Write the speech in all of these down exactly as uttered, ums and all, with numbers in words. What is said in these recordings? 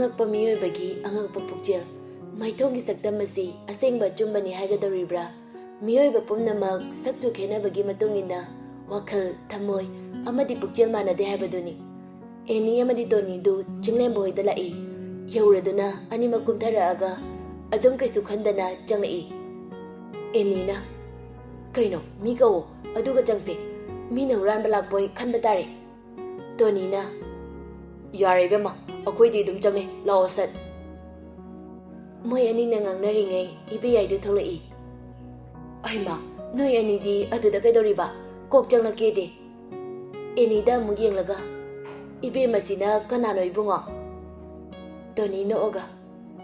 ꯑꯉꯛꯄ ꯃꯤꯑꯣꯏꯕꯒꯤ ꯑꯉꯛꯄ ꯄꯨꯛꯆꯦꯜ꯫ ꯃꯥꯏꯊꯣꯡꯒꯤ ꯁꯛꯇꯝ ꯑꯁꯤ ꯑꯁꯦꯡꯕ ꯑꯆꯨꯝꯕꯅꯤ ꯍꯥꯏꯒꯗꯧꯔꯤꯕ꯭ꯔꯥ? ꯃꯤꯑꯣꯏꯕ ꯄꯨꯝꯅꯃꯛ ꯁꯛꯆꯨ ꯈꯦꯠꯅꯕꯒꯤ ꯃꯇꯨꯡ ꯏꯟꯅ ꯋꯥꯈꯜ, ꯊꯃꯣꯏ ꯑꯃꯗꯤ ꯄꯨꯛꯆꯦꯜ ꯃꯥꯟꯅꯗꯦ ꯍꯥꯏꯕꯗꯨꯅꯤ꯫ ꯑꯦꯅꯤ ꯑꯃꯗꯤ ꯇꯣꯅꯤꯗꯨ ꯆꯤꯡꯂꯦꯝꯕ ꯍꯣꯏꯗ ꯂꯥꯛꯏ꯫ ꯌꯧꯔꯗꯨꯅ ꯑꯅꯤꯃꯛ ꯀꯨꯝꯊꯔꯛꯑꯒ ꯑꯗꯨꯝ ꯀꯩꯁꯨ ꯈꯟꯗꯅ ꯆꯪꯂꯛꯏ꯫ ꯑꯦꯅꯤꯅ, "ꯀꯩꯅꯣ, ꯃꯤ ꯀꯧꯋꯣ, ꯑꯗꯨꯒ ꯆꯪꯁꯦ꯫ ꯃꯤꯅ ꯍꯨꯔꯥꯟꯕ ꯂꯥꯛꯄꯣꯏ ꯈꯟꯕ ꯇꯥꯔꯦ꯫" ꯇꯣꯅꯤꯅ, "ꯌꯥꯔꯦ ꯏꯕꯦꯝꯃ, ꯑꯩꯈꯣꯏꯗꯤ ꯑꯗꯨꯝ ꯆꯪꯉꯦ, ꯂꯥꯛꯑꯣ ꯁꯠ꯫" ꯃꯣꯏ ꯑꯅꯤꯅ ꯉꯥꯡꯅꯔꯤꯉꯩ ꯏꯕꯦꯌꯥꯏꯗꯨ ꯊꯣꯛꯂꯛꯏ꯫ "ꯍꯩꯃꯥ, ꯅꯣꯏ ꯑꯅꯤꯗꯤ ꯑꯗꯨꯗ ꯀꯩꯗꯧꯔꯤꯕ? ꯀꯣꯛ ꯆꯪꯂꯛꯀꯦꯗꯤ꯫" ꯑꯦꯅꯤꯗ ꯑꯃꯨꯛ ꯌꯦꯡꯂꯒ, "ꯏꯕꯦꯝꯃꯁꯤꯅ ꯀꯅꯥꯅꯣ ꯏꯕꯨꯡꯉꯣ?" ꯇꯣꯅꯤ ꯅꯣꯛꯑꯒ,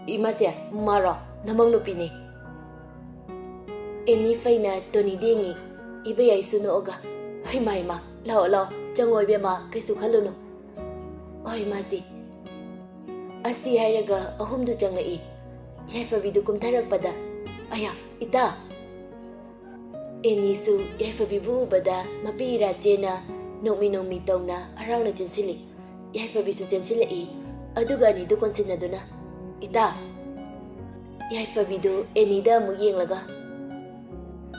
"ꯏꯃꯥꯁꯦ, ꯃꯥꯔꯣ, ꯅꯃꯧ ꯅꯨꯄꯤꯅꯦ꯫" ꯑꯦꯅꯤ ꯐꯩꯅ ꯇꯣꯅꯤꯗ ꯌꯦꯡꯉꯤ꯫ ꯏꯕꯦꯌꯥꯏꯁꯨ ꯅꯣꯛꯑꯒ, "ꯍꯩꯃꯥ, ꯍꯩꯃꯥ, ꯂꯥꯛꯑꯣ, ꯂꯥꯛꯑꯣ, ꯆꯪꯉꯣ ꯏꯕꯦꯝꯃ, ꯀꯩꯁꯨ ꯈꯜꯂꯨꯅꯨ꯫" "ꯍꯣꯏ ꯃꯥꯁꯤ꯫" ꯑꯁꯤ ꯍꯥꯏꯔꯒ ꯑꯍꯨꯝꯗꯨ ꯆꯪꯂꯛꯏ꯫ ꯌꯥꯏꯐꯕꯤꯗꯨ ꯀꯨꯝꯊꯔꯛꯄꯗ, "ꯑꯌꯥ, ꯏꯇꯥ!" ꯑꯦꯅꯤꯁꯨ ꯌꯥꯏꯐꯕꯤꯕꯨ ꯎꯕꯗ ꯃꯄꯤ ꯏꯔꯥ ꯆꯦꯅ ꯅꯣꯛꯃꯤ ꯅꯣꯛꯃꯤ ꯇꯧꯅ ꯍꯔꯥꯎꯅ ꯆꯦꯟꯁꯤꯜꯂꯤ꯫ ꯌꯥꯏꯐꯕꯤꯁꯨ ꯆꯦꯟꯁꯤꯜꯂꯛꯏ꯫ ꯑꯗꯨꯒ ꯑꯅꯤꯗꯨ ꯀꯣꯟꯁꯤꯟꯅꯗꯨꯅ, "ꯏꯇꯥ!" ꯌꯥꯏꯐꯕꯤꯗꯨ ꯑꯦꯅꯤꯗ ꯑꯃꯨꯛ ꯌꯦꯡꯂꯒ,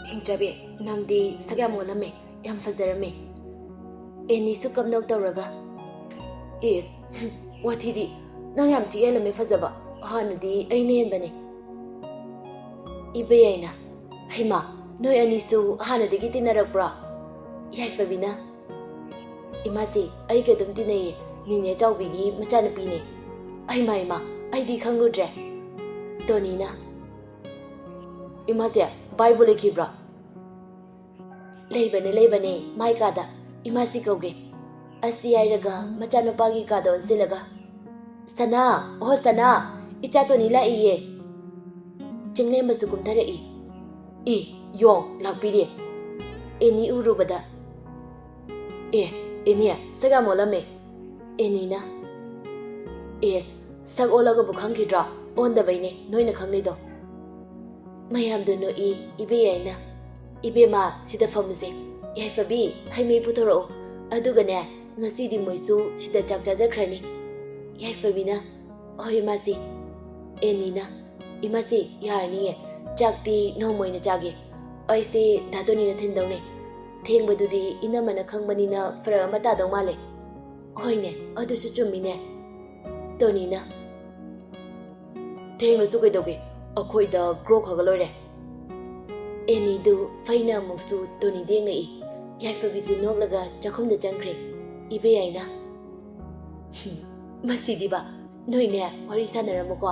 "ꯍꯤꯡꯆꯥꯕꯤ, ꯅꯪꯗꯤ ꯁꯛ ꯌꯥꯝ ꯑꯣꯜꯂꯝꯃꯦ, ꯌꯥꯝ ꯐꯖꯔꯝꯃꯦ꯫" ꯑꯦꯅꯤꯁꯨ ꯀꯞꯅꯧ ꯇꯧꯔꯒ, "ꯏꯁ, ꯋꯥꯊꯤꯗꯤ, ꯅꯪ ꯌꯥꯝ ꯊꯤ ꯍꯦꯜꯂꯝꯃꯦ ꯐꯖꯕ, ꯍꯥꯟꯅꯗꯤ ꯑꯩꯅ ꯍꯦꯟꯕꯅꯦ꯫" ꯏꯕꯦꯌꯥꯏꯅ, "ꯍꯩꯃꯥ, ꯅꯣꯏ ꯑꯅꯤꯁꯨ ꯍꯥꯟꯅꯗꯒꯤ ꯇꯤꯟꯅꯔꯛꯄ꯭ꯔꯣ?" ꯌꯥꯏꯐꯕꯤꯅ, "ꯏꯃꯥꯁꯤ, ꯑꯩꯒ ꯑꯗꯨꯝ ꯇꯤꯟꯅꯩꯌꯦ, ꯅꯤꯅꯦ ꯆꯥꯎꯕꯤꯒꯤ ꯃꯆꯥꯅꯨꯄꯤꯅꯦ꯫" "ꯍꯩꯃꯥ, ꯍꯩꯃꯥ, ꯑꯩꯗꯤ ꯈꯪꯂꯨꯗ꯭ꯔꯦ꯫" ꯇꯣꯅꯤꯅ, "ꯏꯃꯥꯁꯦ, ꯚꯥꯏꯕꯨ ꯂꯩꯈꯤꯕ꯭ꯔꯣ?" "ꯂꯩꯕꯅꯦ, ꯂꯩꯕꯅꯦ, ꯃꯥꯏ ꯀꯥꯗ, ꯏꯃꯥꯁꯤ ꯀꯧꯒꯦ꯫" ꯑꯁꯤ ꯍꯥꯏꯔꯒ ꯃꯆꯥꯅꯨꯄꯥꯒꯤ ꯀꯥꯗ ꯑꯣꯟꯁꯤꯜꯂꯒ, "ꯁꯅꯥ, ꯑꯣ ꯁꯅꯥ, ꯏꯆꯥ ꯇꯣꯅꯤ ꯂꯥꯛꯏꯌꯦ꯫" ꯆꯤꯡꯂꯦꯝꯕꯁꯨ ꯀꯨꯝꯊꯔꯛꯏ꯫ "ꯏ, ꯌꯣꯡ ꯂꯥꯛꯄꯤꯔꯦ꯫" ꯑꯦꯅꯤ ꯎꯔꯨꯕꯗ, "ꯑꯦ, ꯑꯦꯅꯤ, ꯁꯛ ꯌꯥꯝ ꯑꯣꯜꯂꯝꯃꯦ꯫" ꯑꯦꯅꯤꯅ, "ꯑꯦꯁ, ꯁꯛ ꯑꯣꯜꯂꯒꯕꯨ ꯈꯪꯈꯤꯗ꯭ꯔꯣ? ꯑꯣꯟꯗꯕꯩꯅꯦ ꯅꯣꯏꯅ ꯈꯪꯂꯤꯗꯣ꯫" ꯃꯌꯥꯝꯗꯨ ꯅꯣꯛꯏ꯫ ꯏꯕꯦꯌꯥꯏꯅ, "ꯏꯕꯦꯝꯃ, ꯁꯤꯗ ꯐꯝꯃꯨꯁꯦ꯫ ꯌꯥꯏꯐꯕꯤ, ꯍꯩ ꯃꯍꯤ ꯄꯨꯊꯣꯔꯛꯎ꯫ ꯑꯗꯨꯒꯅꯦ, ꯉꯁꯤꯗꯤ ꯃꯣꯏꯁꯨ ꯁꯤꯗ ꯆꯥꯛ ꯆꯥꯖꯈ꯭ꯔꯅꯤ꯫" ꯌꯥꯏꯐꯕꯤꯅ, "ꯍꯣꯏ, ꯏꯃꯥꯁꯤ꯫" ꯑꯦꯅꯤꯅ, "ꯏꯃꯥꯁꯤ, ꯌꯥꯔꯅꯤꯌꯦ, ꯆꯥꯛꯇꯤ ꯅꯣꯡꯃ ꯑꯣꯏꯅ ꯆꯥꯒꯦ꯫ ꯑꯩꯁꯦ ꯗꯥ ꯇꯣꯅꯤꯅ ꯊꯤꯟꯗꯧꯅꯦ꯫ ꯊꯦꯡꯕꯗꯨꯗꯤ ꯏꯅꯝꯃꯅ ꯈꯪꯕꯅꯤꯅ ꯐꯔꯛ ꯑꯃ ꯇꯥꯗꯧ ꯃꯥꯜꯂꯦ꯫" "ꯍꯣꯏꯅꯦ, ꯑꯗꯨꯁꯨ ꯆꯨꯝꯃꯤꯅꯦ꯫" ꯇꯣꯅꯤꯅ, "ꯊꯦꯡꯂꯁꯨ ꯀꯩꯗꯧꯒꯦ? ꯑꯩꯈꯣꯏꯗ ꯒ꯭ꯔꯣ ꯈꯔꯒ ꯂꯣꯏꯔꯦ꯫" ꯑꯦꯅꯤꯗꯨ ꯐꯩꯅ ꯑꯃꯨꯛꯁꯨ ꯇꯣꯅꯤꯗ ꯌꯦꯡꯂꯛꯏ꯫ ꯌꯥꯏꯐꯕꯤꯁꯨ ꯅꯣꯛꯂꯒ ꯆꯥꯛꯈꯨꯝꯗ ꯆꯪꯈ꯭ꯔꯦ꯫ ꯏꯕꯦꯌꯥꯏꯅ, "ꯍꯨꯝ, ꯃꯁꯤꯗꯤꯕ, ꯅꯣꯏꯅꯦ ꯋꯥꯔꯤ ꯁꯥꯟꯅꯔꯝꯃꯨꯀꯣ꯫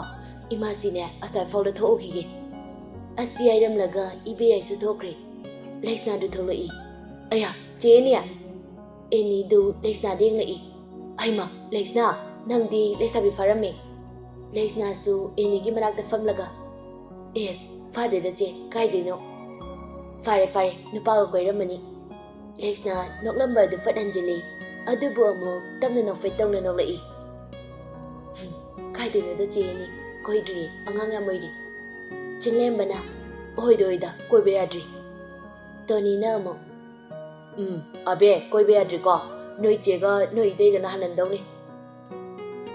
ꯏꯃꯥꯁꯤꯅꯦ ꯑꯁ꯭ꯋꯥꯏꯐꯥꯎꯗ ꯊꯣꯛꯎꯈꯤꯒꯦ꯫" ꯑꯁꯤ ꯍꯥꯏꯔꯝꯂꯒ ꯏꯕꯦꯌꯥꯏꯁꯨ ꯊꯣꯛꯈ꯭ꯔꯦ꯫ ꯂꯩꯁꯅꯥꯗꯨ ꯊꯣꯛꯂꯛꯏ꯫ "ꯑꯌꯥ, ꯆꯦ ꯑꯦꯅꯤ!" ꯑꯦꯅꯤꯗꯨ ꯂꯩꯁꯅꯥꯗ ꯌꯦꯡꯂꯛꯏ꯫ "ꯍꯩꯃ, ꯂꯩꯁꯅꯥ, ꯅꯪꯗꯤ ꯂꯩꯁꯥꯕꯤ ꯐꯥꯔꯝꯃꯦ꯫" ꯂꯩꯁꯅꯥꯁꯨ ꯑꯦꯅꯤꯒꯤ ꯃꯅꯥꯛꯇ ꯐꯝꯂꯒ, "ꯑꯦꯁ, ꯐꯥꯗꯦꯗ ꯆꯦ, ꯀꯥꯏꯗꯩꯅꯣ?" "ꯐꯔꯦ, ꯐꯔꯦ, ꯅꯨꯄꯥꯒ ꯀꯣꯏꯔꯝꯃꯅꯤ꯫" ꯂꯩꯁꯅꯥ ꯅꯣꯛꯂꯝꯕ ꯑꯗꯨ ꯐꯠ ꯍꯟꯖꯤꯜꯂꯤ, ꯑꯗꯨꯕꯨ ꯑꯃꯨꯛ ꯇꯞꯅ ꯅꯣꯛꯐꯦꯠ ꯇꯧꯅ ꯅꯣꯛꯂꯛꯏ꯫ "ꯍꯨꯝ, ꯀꯥꯏꯗꯩꯅꯣꯗ ꯆꯦ ꯑꯦꯅꯤ, ꯀꯣꯏꯗ꯭ꯔꯤꯌꯦ, ꯑꯉꯥꯡ ꯌꯥꯝ ꯑꯣꯏꯔꯤ꯫" ꯆꯤꯡꯂꯦꯝꯕꯅ, "ꯑꯣꯏꯗ ꯑꯣꯏꯗ, ꯀꯣꯏꯕ ꯌꯥꯗ꯭ꯔꯤ꯫" ꯇꯣꯅꯤꯅ ꯑꯃꯨꯛ, "ꯎꯝ, ꯑꯕꯦ, ꯀꯣꯏꯕ ꯌꯥꯗ꯭ꯔꯤꯀꯣ꯫ ꯅꯣꯏ ꯆꯦꯒ ꯅꯣꯏ ꯏꯇꯩꯒꯅ ꯍꯜꯍꯟꯗꯧꯅꯤ꯫"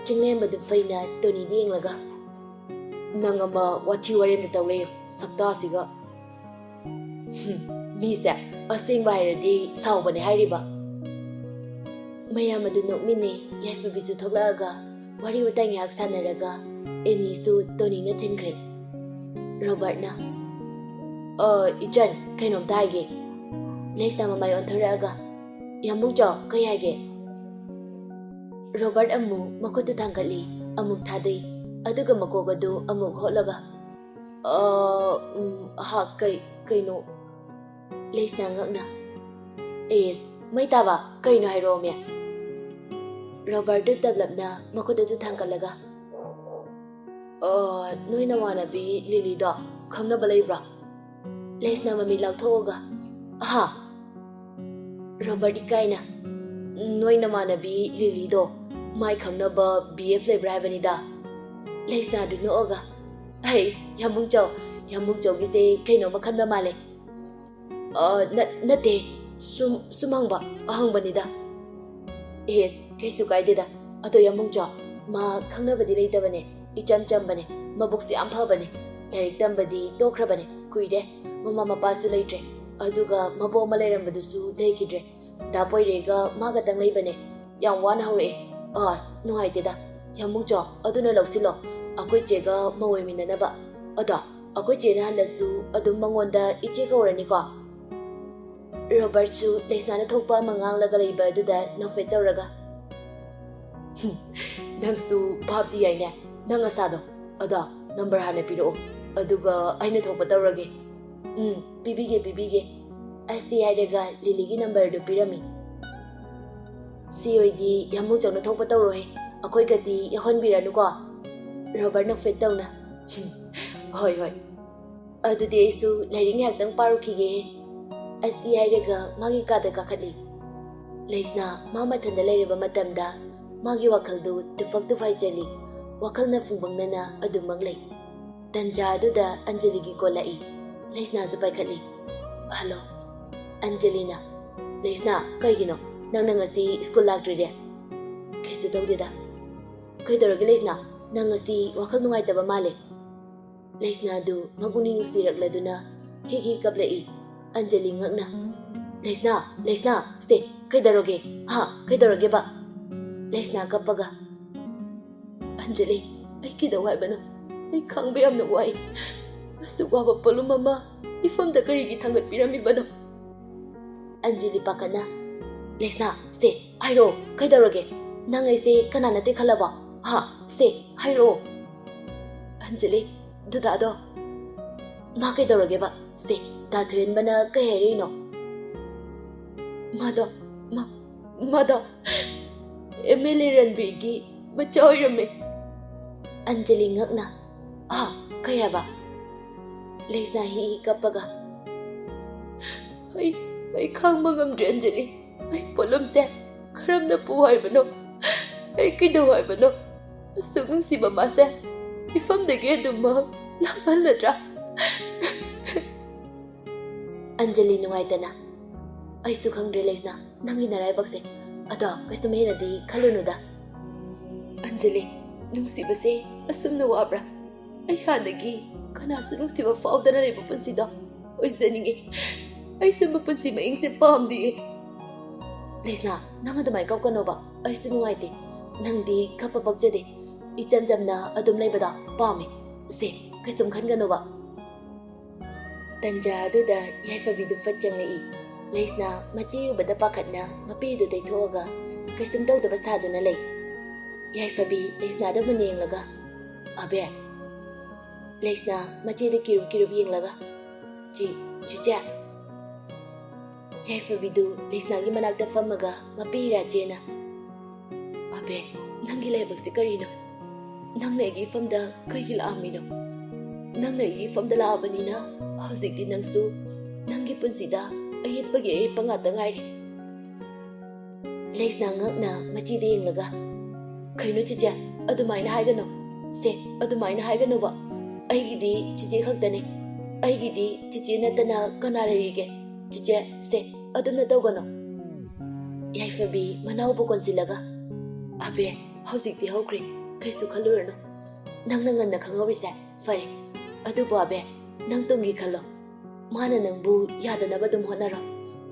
ꯆꯤꯡꯂꯦꯝꯕꯗꯨ ꯐꯩꯅ ꯇꯣꯅꯤꯗ ꯌꯦꯡꯂꯒ, "ꯅꯪ ꯑꯃ ꯋꯥꯊꯤ ꯋꯥꯔꯦꯝꯗ ꯇꯧ ꯂꯩꯌꯨ, ꯁꯛꯇꯥꯁꯤꯒ꯫" "ꯍꯨꯝ, ꯃꯤꯁꯦ ꯑꯁꯦꯡꯕ ꯍꯥꯏꯔꯗꯤ ꯁꯥꯎꯕꯅꯦ ꯍꯥꯏꯔꯤꯕ꯫" ꯃꯌꯥꯝ ꯑꯗꯨ ꯅꯣꯛꯃꯤꯟꯅꯩ꯫ ꯌꯥꯏꯐꯕꯤꯁꯨ ꯊꯣꯛꯂꯛꯑꯒ ꯋꯥꯔꯤ ꯋꯥꯇꯥꯏ ꯉꯥꯏꯍꯥꯛ ꯁꯥꯟꯅꯔꯒ ꯑꯦꯅꯤꯁꯨ ꯇꯣꯅꯤꯅ ꯊꯤꯟꯈ꯭ꯔꯦ꯫ ꯔꯣꯕꯥꯔꯠꯅ, "ꯑ, ꯏꯆꯟ, ꯀꯩꯅꯣꯝꯇ ꯍꯥꯏꯒꯦ꯫" ꯂꯩꯁꯅꯥ ꯃꯃꯥꯏ ꯑꯣꯟꯊꯣꯔꯛꯑꯒ, "ꯌꯥꯝꯕꯨꯡꯆꯥꯎ, ꯀꯩ ꯍꯥꯏꯒꯦ?" ꯔꯣꯕꯥꯔꯠ ꯑꯃꯨꯛ ꯃꯈꯨꯠꯇꯨ ꯊꯥꯡꯒꯠꯂꯤ, ꯑꯃꯨꯛ ꯊꯥꯗꯩ, ꯑꯗꯨꯒ ꯃꯀꯣꯛ ꯑꯗꯨ ꯑꯃꯨꯛ ꯍꯣꯠꯂꯒ, "ꯑ, ꯎꯝ, ꯍꯥ, ꯀꯩ, ꯀꯩꯅꯣ?" ꯂꯩꯁꯅꯥ ꯉꯛꯅ, "ꯑꯦꯁ, ꯃꯩ ꯇꯥꯕ, ꯀꯩꯅꯣ ꯍꯥꯏꯔꯛꯑꯣꯃꯦ?" ꯔꯣꯕꯥꯔꯠꯇꯨ ꯇꯞꯂꯞꯅ ꯃꯈꯨꯠ ꯑꯗꯨ ꯊꯥꯡꯒꯠꯂꯒ, "ꯑ, ꯅꯣꯏ ꯅꯃꯥꯟꯅꯕꯤ ꯂꯤꯂꯤꯗꯣ ꯈꯪꯅꯕ ꯂꯩꯕ꯭ꯔꯣ?" ꯂꯩꯁꯅꯥ ꯃꯃꯤꯠ ꯂꯥꯎꯊꯣꯛꯑꯒ, "ꯑꯍꯥ!" ꯔꯣꯕꯥꯔꯠ ꯏꯀꯥꯏꯅ, "ꯅꯣꯏ ꯅꯃꯥꯟꯅꯕꯤ ꯂꯤꯂꯤꯗꯣ ꯃꯥꯏ ꯈꯪꯅꯕ ꯕꯤ ꯑꯦꯐ ꯂꯩꯕ꯭ꯔꯥ ꯍꯥꯏꯕꯅꯤꯗ꯫" ꯂꯩꯁꯅꯥꯗꯨ ꯅꯣꯛꯑꯒ, "ꯍꯩꯁ, ꯌꯥꯝꯕꯨꯡꯆꯧ, ꯌꯥꯝꯕꯨꯡꯆꯧꯒꯤꯁꯦ ꯀꯩꯅꯣꯝꯃ ꯈꯟꯕ ꯃꯥꯜꯂꯦ꯫" "ꯑ, ꯅ-, ꯅꯠꯇꯦ, ꯁꯨꯝ, ꯁꯨꯝ ꯍꯪꯕ, ꯑꯍꯪꯕꯅꯤꯗ꯫" "ꯑꯦꯁ, ꯀꯩꯁꯨ ꯀꯥꯏꯗꯦꯗ꯫ ꯑꯗꯣ ꯌꯥꯝꯕꯨꯡꯆꯧ, ꯃꯥ ꯈꯪꯅꯕꯗꯤ ꯂꯩꯇꯕꯅꯦ, ꯏꯆꯝ ꯆꯝꯕꯅꯦ, ꯃꯕꯨꯛꯁꯨ ꯌꯥꯝ ꯐꯕꯅꯦ꯫ ꯂꯥꯏꯔꯤꯛ ꯇꯝꯕꯗꯤ ꯇꯣꯛꯈ꯭ꯔꯕꯅꯦ ꯀꯨꯏꯔꯦ꯫ ꯃꯃꯥ ꯃꯄꯥꯁꯨ ꯂꯩꯇ꯭ꯔꯦ, ꯑꯗꯨꯒ ꯃꯕꯣꯛ ꯑꯃ ꯂꯩꯔꯝꯕꯗꯨꯁꯨ ꯂꯩꯈꯤꯗ꯭ꯔꯦ꯫ ꯗꯥ ꯄꯣꯏꯔꯦꯒ ꯃꯥ ꯈꯛꯇꯪ ꯂꯩꯕꯅꯦ꯫ ꯌꯥꯝ ꯋꯥꯅ ꯍꯧꯔꯛꯑꯦ꯫ ꯑꯁ, ꯅꯨꯡꯉꯥꯏꯇꯦꯗ꯫ ꯌꯥꯝꯕꯨꯡꯆꯣ, ꯑꯗꯨꯅ ꯂꯧꯁꯤꯜꯂꯣ, ꯑꯩꯈꯣꯏ ꯆꯦꯒ ꯃꯧ ꯑꯣꯏꯃꯤꯟꯅꯅꯕ꯫ ꯑꯗꯣ ꯑꯩꯈꯣꯏ ꯆꯦꯅ ꯍꯜꯂꯁꯨ ꯑꯗꯨꯝ ꯃꯉꯣꯟꯗ ꯏꯆꯦ ꯀꯧꯔꯅꯤꯀꯣ꯫ ꯔꯣꯕꯔꯠꯁꯨ ꯂꯩꯁꯅꯥꯅ ꯊꯣꯛꯄ ꯑꯃ ꯉꯥꯡꯂꯒ ꯂꯩꯕ ꯑꯗꯨꯗ ꯅꯣꯛꯐꯦꯠ ꯇꯧꯔꯒ, "ꯍꯨꯝ, ꯅꯪꯁꯨ ꯚꯥꯞꯇꯤ ꯌꯥꯏꯅꯦ, ꯅꯪ ꯑꯁꯥꯗꯣ꯫ ꯑꯗꯣ ꯅꯝꯕꯔ ꯍꯥꯟꯅ ꯄꯤꯔꯛꯑꯣ, ꯑꯗꯨꯒ ꯑꯩꯅ ꯊꯣꯛꯄ ꯇꯧꯔꯒꯦ꯫" "ꯎꯝ, ꯄꯤꯕꯤꯒꯦ, ꯄꯤꯕꯤꯒꯦ꯫" ꯑꯁꯤ ꯍꯥꯏꯔꯒ ꯂꯤꯂꯤꯒꯤ ꯅꯝꯕꯔꯗꯨ ꯄꯤꯔꯝꯃꯤ꯫ "ꯁꯤ ꯑꯣꯏꯗꯤ ꯌꯥꯝꯕꯨꯡꯆꯧꯅ ꯊꯣꯛꯄ ꯇꯧꯔꯣꯍꯦ, ꯑꯩꯈꯣꯏꯒꯗꯤ ꯌꯥꯎꯍꯟꯕꯤꯔꯅꯨꯀꯣ꯫" ꯔꯣꯕꯔꯠ ꯅꯣꯛꯐꯦꯠ ꯇꯧꯅ, "ꯍꯣꯏ, ꯍꯣꯏ꯫" "ꯑꯗꯨꯗꯤ ꯑꯩꯁꯨ ꯂꯥꯏꯔꯤꯛ ꯉꯥꯏꯍꯥꯛꯇꯪ ꯄꯥꯔꯨꯈꯤꯒꯦ꯫" ꯑꯁꯤ ꯍꯥꯏꯔꯒ ꯃꯥꯒꯤ ꯀꯥꯗ ꯀꯥꯈꯠꯂꯤ꯫ ꯂꯩꯁꯅꯥ ꯃꯥ ꯃꯊꯟꯗ ꯂꯩꯔꯕ ꯃꯇꯝꯗ ꯃꯥꯒꯤ ꯋꯥꯈꯜꯗꯨ ꯇꯨꯐꯛ ꯇꯨꯐꯥꯏ ꯆꯜꯂꯤ꯫ ꯋꯥꯈꯜꯅ ꯐꯨꯡꯕꯪꯅꯅ ꯑꯗꯨꯃꯛ ꯂꯩ꯫ ꯇꯟꯖꯥ ꯑꯗꯨꯗ ꯑꯟꯖꯂꯤꯒꯤ ꯀꯣꯜ ꯂꯥꯛꯏ꯫ ꯂꯩꯁꯅꯥꯁꯨ ꯄꯥꯏꯈꯠꯂꯤ꯫ "ꯍꯜꯂꯣ꯫" ꯑꯟꯖꯂꯤꯅ, "ꯂꯩꯁꯅꯥ, ꯀꯩꯒꯤꯅꯣ? ꯅꯪꯅ ꯉꯁꯤ ꯁ꯭ꯀꯨꯜ ꯂꯥꯛꯇ꯭ꯔꯤꯗꯤ?" "ꯀꯩꯁꯨ ꯇꯧꯗꯦꯗ꯫" "ꯀꯩꯗꯧꯔꯒꯦ ꯂꯩꯁꯅꯥ? ꯅꯪ ꯉꯁꯤ ꯋꯥꯈꯜ ꯅꯨꯡꯉꯥꯏꯇꯕ ꯃꯥꯜꯂꯦ꯫" ꯂꯩꯁꯅꯥꯗꯨ ꯃꯄꯨꯛꯅꯤꯡ ꯅꯨꯡꯁꯤꯔꯛꯂꯗꯨꯅ ꯍꯤꯛ ꯍꯤꯛ ꯀꯞꯂꯛꯏ꯫ ꯑꯟꯖꯂꯤ ꯉꯛꯅ, "ꯂꯩꯁꯅꯥ, ꯂꯩꯁꯅꯥ, ꯁꯦ, ꯀꯩꯗꯧꯔꯒꯦ? ꯍꯥ, ꯀꯩꯗꯧꯔꯒꯦꯕ?" ꯂꯩꯁꯅꯥ ꯀꯞꯄꯒ, "ꯑꯟꯖꯂꯤ, ꯑꯩ ꯀꯩꯗꯧ ꯍꯥꯏꯕꯅꯣ? ꯑꯩ ꯈꯥꯡꯕ ꯌꯥꯝꯅ ꯋꯥꯏ꯫ ꯑꯁꯨꯛ ꯋꯥꯕ ꯄꯣꯠꯂꯨꯝ ꯑꯃ ꯏꯐꯝꯗ ꯀꯔꯤꯒꯤ ꯊꯥꯡꯒꯠꯄꯤꯔꯝꯃꯤꯕꯅꯣ?" ꯑꯟꯖꯂꯤ ꯄꯥꯈꯠꯅ, "ꯂꯩꯁꯅꯥ, ꯁꯦ, ꯍꯥꯏꯔꯛꯑꯣ, ꯀꯩꯗꯧꯔꯒꯦ? ꯅꯪ ꯑꯩꯁꯦ ꯀꯅꯥ ꯅꯠꯇꯦ ꯈꯜꯂꯕꯣ? ꯍꯥ, ꯁꯦ, ꯍꯥꯏꯔꯛꯑꯣ꯫" "ꯑꯟꯖꯂꯤ, ꯗꯗꯥꯗꯣ, ꯃꯥ ꯀꯩꯗꯧꯔꯒꯦꯕ? ꯁꯦ, ꯗꯥ ꯊꯣꯏꯍꯟꯕꯅ ꯀꯩ ꯍꯥꯏꯔꯛꯏꯅꯣ?" "ꯃꯥꯗꯣ, ꯃꯥ, ꯃꯥꯗꯣ ꯑꯦꯝ ꯑꯦꯜ ꯑꯦ ꯔꯟꯕꯤꯔꯒꯤ ꯃꯆꯥ ꯑꯣꯏꯔꯝꯃꯦ꯫" ꯑꯟꯖꯂꯤ ꯉꯛꯅ, "ꯑꯥ, ꯀꯩ ꯍꯥꯏꯕ?" ꯂꯩꯁꯅꯥ ꯍꯤ ꯍꯤ ꯀꯞꯄꯒ, "ꯑꯩ, ꯑꯩ ꯈꯥꯡꯕ ꯉꯝꯗ꯭ꯔꯦ ꯑꯟꯖꯂꯤ꯫ ꯑꯩ ꯄꯣꯠꯂꯨꯝꯁꯦ ꯀꯔꯝꯅ ꯄꯨ ꯍꯥꯏꯕꯅꯣ? ꯑꯩ ꯀꯩꯗꯧ ꯍꯥꯏꯕꯅꯣ? ꯑꯁꯨꯛ ꯅꯨꯡꯁꯤꯕ ꯃꯥꯁꯦ ꯏꯐꯝꯗꯒꯤ ꯑꯗꯨꯃꯛ ꯂꯥꯞꯍꯜꯂꯗ꯭ꯔꯥ?" ꯑꯟꯖꯂꯤ ꯅꯨꯡꯉꯥꯏꯇꯅ, "ꯑꯩꯁꯨ ꯈꯪꯗ꯭ꯔꯦ ꯂꯩꯁꯅꯥ, ꯅꯪꯒꯤ ꯅꯔꯥꯏꯕꯛꯁꯦ꯫ ꯑꯗꯣ ꯀꯩꯁꯨꯝ ꯍꯦꯟꯅꯗꯤ ꯈꯜꯂꯨꯅꯨꯗ꯫" ꯑꯟꯖꯂꯤ, ꯅꯨꯡꯁꯤꯕꯁꯦ ꯑꯁꯨꯝꯅ ꯋꯥꯕ꯭ꯔꯥ? ꯑꯩ ꯍꯥꯟꯅꯒꯤ ꯀꯅꯥꯁꯨ ꯅꯨꯡꯁꯤꯕ ꯐꯥꯎꯗꯅ ꯂꯩꯕ ꯄꯨꯟꯁꯤꯗꯣ ꯑꯣꯏꯖꯅꯤꯡꯉꯤ꯫ ꯑꯩ ꯁꯨꯝꯕ ꯄꯨꯟꯁꯤ ꯃꯍꯤꯡꯁꯦ ꯄꯥꯝꯗꯤꯌꯦ꯫ ꯂꯩꯁꯅꯥ, ꯅꯪ ꯑꯗꯨꯃꯥꯏꯅ ꯀꯞꯀꯅꯣꯕ, ꯑꯩꯁꯨ ꯅꯨꯡꯉꯥꯏꯇꯦ꯫ ꯅꯪꯗꯤ ꯀꯞꯄ ꯄꯛꯆꯗꯦ, ꯏꯆꯝ ꯆꯝꯅ ꯑꯗꯨꯝ ꯂꯩꯕꯗꯣ ꯄꯥꯝꯃꯦ꯫ ꯁꯦ, ꯀꯩꯁꯨꯝ ꯈꯟꯒꯅꯣꯕ꯫ ꯇꯟꯖꯥ ꯑꯗꯨꯗ ꯌꯥꯏꯐꯕꯤꯗꯨ ꯐꯠ ꯆꯪꯂꯛꯏ꯫ ꯂꯩꯁꯅꯥ ꯃꯆꯦ ꯎꯕꯗ ꯄꯥꯈꯠꯅ ꯃꯄꯤꯗꯨ ꯇꯩꯊꯣꯛꯑꯒ ꯀꯩꯁꯨꯝ ꯇꯧꯗꯕ ꯁꯥꯗꯨꯅ ꯂꯩ꯫ ꯌꯥꯏꯐꯕꯤ ꯂꯩꯁꯅꯥꯗ ꯃꯨꯟꯅ ꯌꯦꯡꯂꯒ, "ꯑꯕꯦ?" ꯂꯩꯁꯅꯥ ꯃꯆꯦꯗ ꯀꯤꯔꯨꯞ ꯀꯤꯔꯨꯞ ꯌꯦꯡꯂꯒ, "ꯆꯤ, ꯆꯤꯆꯦ?" ꯌꯥꯏꯐꯕꯤꯗꯨ ꯂꯩꯁꯅꯥꯒꯤ ꯃꯅꯥꯛꯇ ꯐꯝꯃꯒ ꯃꯄꯤ ꯔꯥꯖꯦꯅ, "ꯑꯕꯦ, ꯅꯪꯒꯤ ꯂꯥꯏꯕꯛꯁꯤ ꯀꯔꯤꯅꯣ? ꯅꯪꯅ ꯑꯩꯒꯤ ꯏꯐꯝꯗ ꯀꯩꯒꯤ ꯂꯥꯛꯑꯝꯃꯤꯅꯣ? ꯅꯪꯅ ꯑꯩꯒꯤ ꯏꯐꯝꯗ ꯂꯥꯛꯑꯕꯅꯤꯅ ꯍꯧꯖꯤꯛꯇꯤ ꯅꯪꯁꯨ ꯅꯪꯒꯤ ꯄꯨꯟꯁꯤꯗ ꯑꯌꯦꯠꯄꯒꯤ ꯑꯌꯦꯠꯄ ꯉꯥꯛꯇ ꯉꯥꯏꯔꯦ꯫" ꯂꯩꯁꯅꯥ ꯉꯛꯅ ꯃꯆꯤꯗ ꯌꯦꯡꯂꯒ, "ꯀꯩꯅꯣ ꯆꯤꯆꯦ, ꯑꯗꯨꯃꯥꯏꯅ ꯍꯥꯏꯒꯅꯨ꯫ ꯁꯦ, ꯑꯗꯨꯃꯥꯏꯅ ꯍꯥꯏꯒꯅꯨꯕ꯫ ꯑꯩꯒꯤꯗꯤ ꯆꯤꯆꯦ ꯈꯛꯇꯅꯦ꯫ ꯑꯩꯒꯤꯗꯤ ꯆꯤꯆꯦ ꯅꯠꯇꯅ ꯀꯅꯥ ꯂꯩꯔꯤꯒꯦ? ꯆꯤꯆꯦ, ꯁꯦ, ꯑꯗꯨꯝꯅ ꯇꯧꯒꯅꯨ꯫" ꯌꯥꯏꯐꯕꯤ ꯃꯅꯥꯎꯕꯨ ꯀꯣꯟꯁꯤꯜꯂꯒ, "ꯑꯕꯦ, ꯍꯧꯖꯤꯛꯇꯤ ꯍꯧꯈ꯭ꯔꯦ꯫ ꯀꯩꯁꯨ ꯈꯜꯂꯨꯔꯅꯨ꯫ ꯅꯪꯅ ꯉꯟꯅ ꯈꯪꯍꯧꯔꯤꯁꯦ ꯐꯔꯦ꯫ ꯑꯗꯨꯕꯨ ꯑꯕꯦ, ꯅꯪ ꯇꯨꯡꯒꯤ ꯈꯜꯂꯣ꯫ ꯃꯥꯅ ꯅꯪꯕꯨ ꯌꯥꯗꯅꯕ ꯑꯗꯨꯝ ꯍꯣꯠꯅꯔꯣ꯫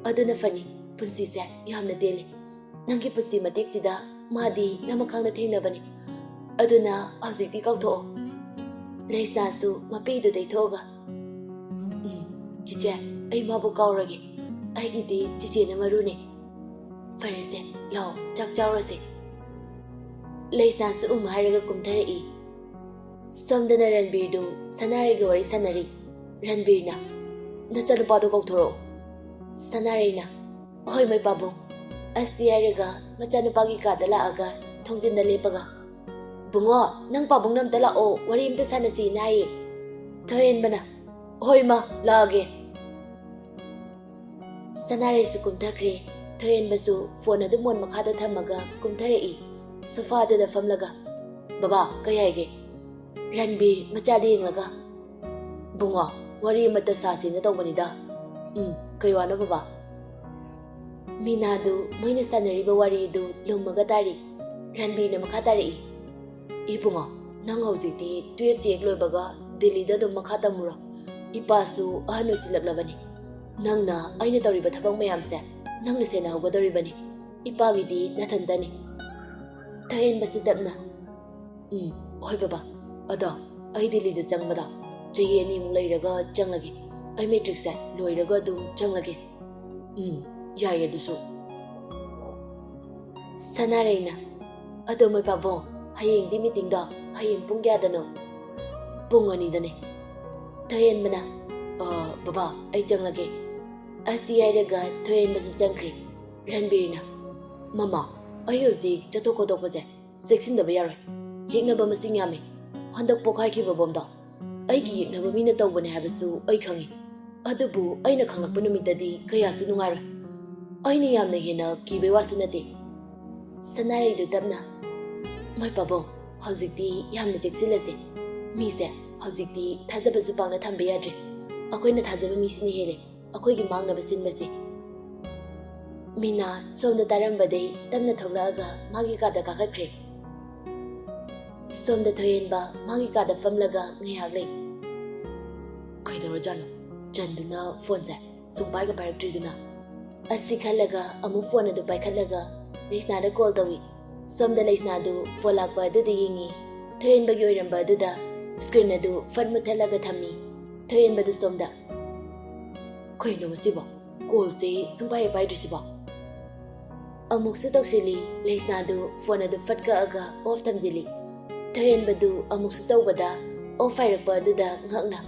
ꯑꯗꯨꯅ ꯐꯅꯤ꯫ ꯄꯨꯟꯁꯤꯁꯦ ꯌꯥꯝꯅ ꯇꯦꯜꯂꯤ꯫ ꯅꯪꯒꯤ ꯄꯨꯟꯁꯤ ꯃꯇꯦꯛꯁꯤꯗ ꯃꯥꯗꯤ ꯅꯃꯈꯥꯡꯗ ꯊꯦꯡꯅꯕꯅꯤ꯫ ꯑꯗꯨꯅ ꯍꯧꯖꯤꯛꯇꯤ ꯀꯥꯎꯊꯣꯛꯑꯣ꯫" ꯂꯩꯁꯅꯥꯁꯨ ꯃꯄꯤꯗꯨ ꯇꯩꯊꯣꯛꯑꯒ, "ꯎꯝ, ꯆꯤꯆꯦ, ꯑꯩ ꯃꯥꯕꯨ ꯀꯥꯎꯔꯒꯦ꯫ ꯑꯩꯒꯤꯗꯤ ꯆꯤꯆꯦꯅ ꯃꯔꯨꯅꯦ꯫ ꯐꯔꯦꯁꯦ, ꯂꯥꯛꯑꯣ, ꯆꯥꯛ ꯆꯥꯎꯔꯁꯦ꯫" ꯂꯩꯁꯅꯥꯁꯨ ꯎꯝ ꯍꯥꯏꯔꯒ ꯀꯨꯝꯊꯔꯛꯏ꯫ ꯁꯣꯝꯗꯅ ꯔꯟꯕꯤꯔꯗꯨ ꯁꯅꯥꯔꯩꯒ ꯋꯥꯔꯤ ꯁꯥꯟꯅꯔꯤ꯫ ꯔꯟꯕꯤꯔꯅ, "ꯅꯆꯥꯅꯨꯄꯥꯗꯣ ꯀꯧꯊꯣꯔꯛꯑꯣ꯫" ꯁꯅꯥꯔꯩꯅ, "ꯍꯣꯏ, ꯃꯣꯏ ꯄꯥꯕꯨꯡ꯫" ꯑꯁꯤ ꯍꯥꯏꯔꯒ ꯃꯆꯥꯅꯨꯄꯥꯒꯤ ꯀꯥꯗ ꯂꯥꯛꯑꯒ ꯊꯣꯡꯖꯤꯟꯗ ꯂꯦꯞꯄꯒ, "ꯕꯨꯡꯉꯣ, ꯅꯪ ꯄꯥꯕꯨꯡꯅ ꯑꯝꯇ ꯂꯥꯛꯑꯣ, ꯋꯥꯔꯤ ꯑꯝꯇ ꯁꯥꯟꯅꯁꯤꯅ ꯍꯥꯏꯌꯦ꯫" ꯊꯣꯏꯍꯦꯟꯕꯅ, "ꯍꯣꯏ ꯃꯥ, ꯂꯥꯛꯑꯒꯦ꯫" ꯁꯅꯥꯔꯩꯁꯨ ꯀꯨꯝꯊꯈ꯭ꯔꯦ꯫ ꯊꯣꯏꯍꯦꯟꯕꯁꯨ ꯐꯣꯟ ꯑꯗꯨ ꯃꯣꯟ ꯃꯈꯥꯗ ꯊꯝꯃꯒ ꯀꯨꯝꯊꯔꯛꯏ꯫ ꯁꯣꯐꯥꯗꯨꯗ ꯐꯝꯂꯒ, "ꯕꯕꯥ, ꯀꯩ ꯍꯥꯏꯒꯦ?" ꯔꯟꯕꯤꯔ ꯃꯆꯥꯗ ꯌꯦꯡꯂꯒ, "ꯕꯨꯡꯉꯣ, ꯋꯥꯔꯤ ꯑꯃꯠꯇ ꯁꯥꯁꯤꯅ ꯇꯧꯕꯅꯤꯗ꯫" "ꯎꯝ, ꯀꯩ ꯋꯥꯅꯣ ꯕꯕꯥ?" ꯃꯤꯅꯥꯗꯨ ꯃꯣꯏꯅ ꯁꯥꯟꯅꯔꯤꯕ ꯋꯥꯔꯤꯗꯨ ꯂꯨꯝꯃꯒ ꯇꯥꯔꯤ꯫ ꯔꯟꯕꯤꯔꯅ ꯃꯈꯥ ꯇꯥꯔꯛꯏ꯫ "ꯏꯕꯨꯡꯉꯣ, ꯅꯪ ꯍꯧꯖꯤꯛꯇꯤ ꯇꯨꯌꯦꯜꯐꯁꯤ ꯍꯦꯛ ꯂꯣꯏꯕꯒ ꯗꯤꯜꯂꯤꯗ ꯑꯗꯨꯝ ꯃꯈꯥ ꯇꯝꯃꯨꯔꯣ꯫ ꯏꯄꯥꯁꯨ ꯑꯍꯟ ꯑꯣꯏꯁꯤꯜꯂꯛꯂꯕꯅꯤ꯫ ꯅꯪꯅ ꯑꯩꯅ ꯇꯧꯔꯤꯕ ꯊꯕꯛ ꯃꯌꯥꯝꯁꯦ ꯅꯪꯅ ꯁꯦꯟꯅꯍꯧꯒꯗꯧꯔꯤꯕꯅꯤ꯫ ꯏꯄꯥꯒꯤꯗꯤ ꯅꯊꯟꯇꯅꯤ꯫" ꯊꯣꯏꯍꯦꯟꯕꯁꯨ ꯇꯞꯅ, "ꯎꯝ, ꯍꯣꯏ ꯕꯕꯥ꯫ ꯑꯗꯣ ꯑꯩ ꯗꯤꯜꯂꯤꯗ ꯆꯪꯕꯗꯣ ꯆꯍꯤ ꯑꯅꯤꯃꯨꯛ ꯂꯩꯔꯒ ꯆꯪꯂꯒꯦ꯫ ꯑꯩ ꯃꯦꯇ꯭ꯔꯤꯛꯁꯦ ꯂꯣꯏꯔꯒ ꯑꯗꯨꯝ ꯆꯪꯂꯒꯦ꯫" "ꯎꯝ, ꯌꯥꯏ ꯑꯗꯨꯁꯨ꯫" ꯁꯅꯥꯔꯩꯅ, "ꯑꯗꯣ ꯃꯣꯏ ꯄꯥꯕꯨꯡ, ꯍꯌꯦꯡꯗꯤ ꯃꯤꯇꯤꯡꯗꯣ ꯍꯌꯦꯡ ꯄꯨꯡ ꯀꯌꯥꯗꯅꯣ?" "ꯄꯨꯡ ꯑꯅꯤꯗꯅꯦ꯫" ꯊꯣꯏꯍꯦꯟꯕꯅ, "ꯑ, ꯕꯕꯥ, ꯑꯩ ꯆꯪꯂꯒꯦ꯫" ꯑꯁꯤ ꯍꯥꯏꯔꯒ ꯊꯣꯏꯍꯦꯟꯕꯁꯨ ꯆꯪꯈ꯭ꯔꯦ꯫ ꯔꯟꯕꯤꯔꯅ, "ꯃꯃꯥ, ꯑꯩ ꯍꯧꯖꯤꯛ ꯆꯠꯊꯣꯛ ꯈꯣꯠꯇꯣꯛꯄꯁꯦ ꯆꯦꯛꯁꯤꯟꯗꯕ ꯌꯥꯔꯣꯏ꯫ ꯌꯦꯛꯅꯕ ꯃꯁꯤꯡ ꯌꯥꯝꯃꯤ꯫ ꯍꯟꯗꯛ ꯄꯣꯛꯈꯥꯏꯈꯤꯕ ꯕꯣꯝꯗꯣ ꯑꯩꯒꯤ ꯌꯦꯛꯅꯕ ꯃꯤꯅ ꯇꯧꯕꯅꯦ ꯍꯥꯏꯕꯁꯨ ꯑꯩ ꯈꯪꯉꯤ꯫ ꯑꯗꯨꯕꯨ ꯑꯩꯅ ꯈꯪꯂꯛꯄ ꯅꯨꯃꯤꯠꯇꯗꯤ ꯀꯌꯥꯁꯨ ꯅꯨꯡꯉꯥꯏꯔꯣꯏ꯫ ꯑꯩꯅ ꯌꯥꯝꯅ ꯍꯦꯟꯅ ꯀꯤꯕꯩ ꯋꯥꯁꯨ ꯅꯠꯇꯦ꯫" ꯁꯅꯥꯔꯩꯗꯨ ꯇꯞꯅ, "ꯃꯣꯏ ꯄꯥꯕꯨꯡ, ꯍꯧꯖꯤꯛꯇꯤ ꯌꯥꯝꯅ ꯆꯦꯛꯁꯤꯜꯂꯁꯦ꯫ ꯃꯤꯁꯦ ꯍꯧꯖꯤꯛꯇꯤ ꯊꯥꯖꯕꯁꯨ ꯄꯥꯛꯅ ꯊꯝꯕ ꯌꯥꯗ꯭ꯔꯦ꯫ ꯑꯩꯈꯣꯏꯅ ꯊꯥꯖꯕ ꯃꯤꯁꯤꯅ ꯍꯦꯜꯂꯦ ꯑꯩꯈꯣꯏꯒꯤ ꯃꯥꯡꯅꯕ ꯁꯤꯟꯕꯁꯦ꯫" ꯃꯤꯅꯥ ꯁꯣꯝꯗ ꯇꯥꯔꯝꯕꯗꯩ ꯇꯞꯅ ꯊꯣꯛꯂꯛꯑꯒ ꯃꯥꯒꯤ ꯀꯥꯗ ꯀꯥꯈꯠꯈ꯭ꯔꯦ꯫ ꯁꯣꯝꯗ ꯊꯣꯏꯍꯦꯟꯕ ꯃꯥꯒꯤ ꯀꯥꯗ ꯐꯝꯂꯒ ꯉꯥꯏꯍꯥꯛ ꯂꯩ꯫ "ꯀꯩꯗꯧꯔꯖꯥꯠꯅꯣ?" ꯆꯟꯗꯨꯅ ꯐꯣꯟꯁꯦ ꯁꯨꯡꯄꯥꯏꯒ ꯄꯥꯏꯔꯛꯇ꯭ꯔꯤꯗꯨꯅ꯫ ꯑꯁꯤ ꯈꯜꯂꯒ ꯑꯃꯨꯛ ꯐꯣꯟ ꯑꯗꯨ ꯄꯥꯏꯈꯠꯂꯒ ꯂꯩꯁꯅꯥꯗ ꯀꯣꯜ ꯇꯧꯏ꯫ ꯁꯣꯝꯗ ꯂꯩꯁꯅꯥꯗꯨ ꯐꯣꯟ ꯂꯥꯛꯄ ꯑꯗꯨꯗ ꯌꯦꯡꯉꯤ꯫ ꯊꯣꯏꯍꯦꯟꯕꯒꯤ ꯑꯣꯏꯔꯝꯕ ꯑꯗꯨꯗ ꯁ꯭ꯀ꯭ꯔꯤꯟ ꯑꯗꯨ ꯐꯠ ꯃꯨꯠꯊꯠꯂꯒ ꯊꯝꯃꯤ꯫ ꯊꯣꯏꯍꯦꯟꯕꯗꯨ ꯁꯣꯝꯗ, "ꯀꯩꯅꯣ ꯃꯁꯤꯕꯣ? ꯀꯣꯜꯁꯦ ꯁꯨꯡꯄꯥꯏ ꯍꯦꯛ ꯄꯥꯏꯗ꯭ꯔꯤꯁꯤꯕꯣ?" ꯑꯃꯨꯛꯁꯨ ꯇꯧꯁꯤꯜꯂꯤ꯫ ꯂꯩꯁꯅꯥꯗꯨ ꯐꯣꯟ ꯑꯗꯨ ꯐꯠ ꯀꯛꯑꯒ ꯑꯣꯐ ꯊꯝꯖꯤꯜꯂꯤ꯫ ꯊꯣꯏꯍꯦꯟꯕꯗꯨ ꯑꯃꯨꯛꯁꯨ ꯇꯧꯕꯗ ꯑꯣꯐ ꯍꯥꯏꯔꯛꯄ ꯑꯗꯨꯗ ꯉꯛꯅ,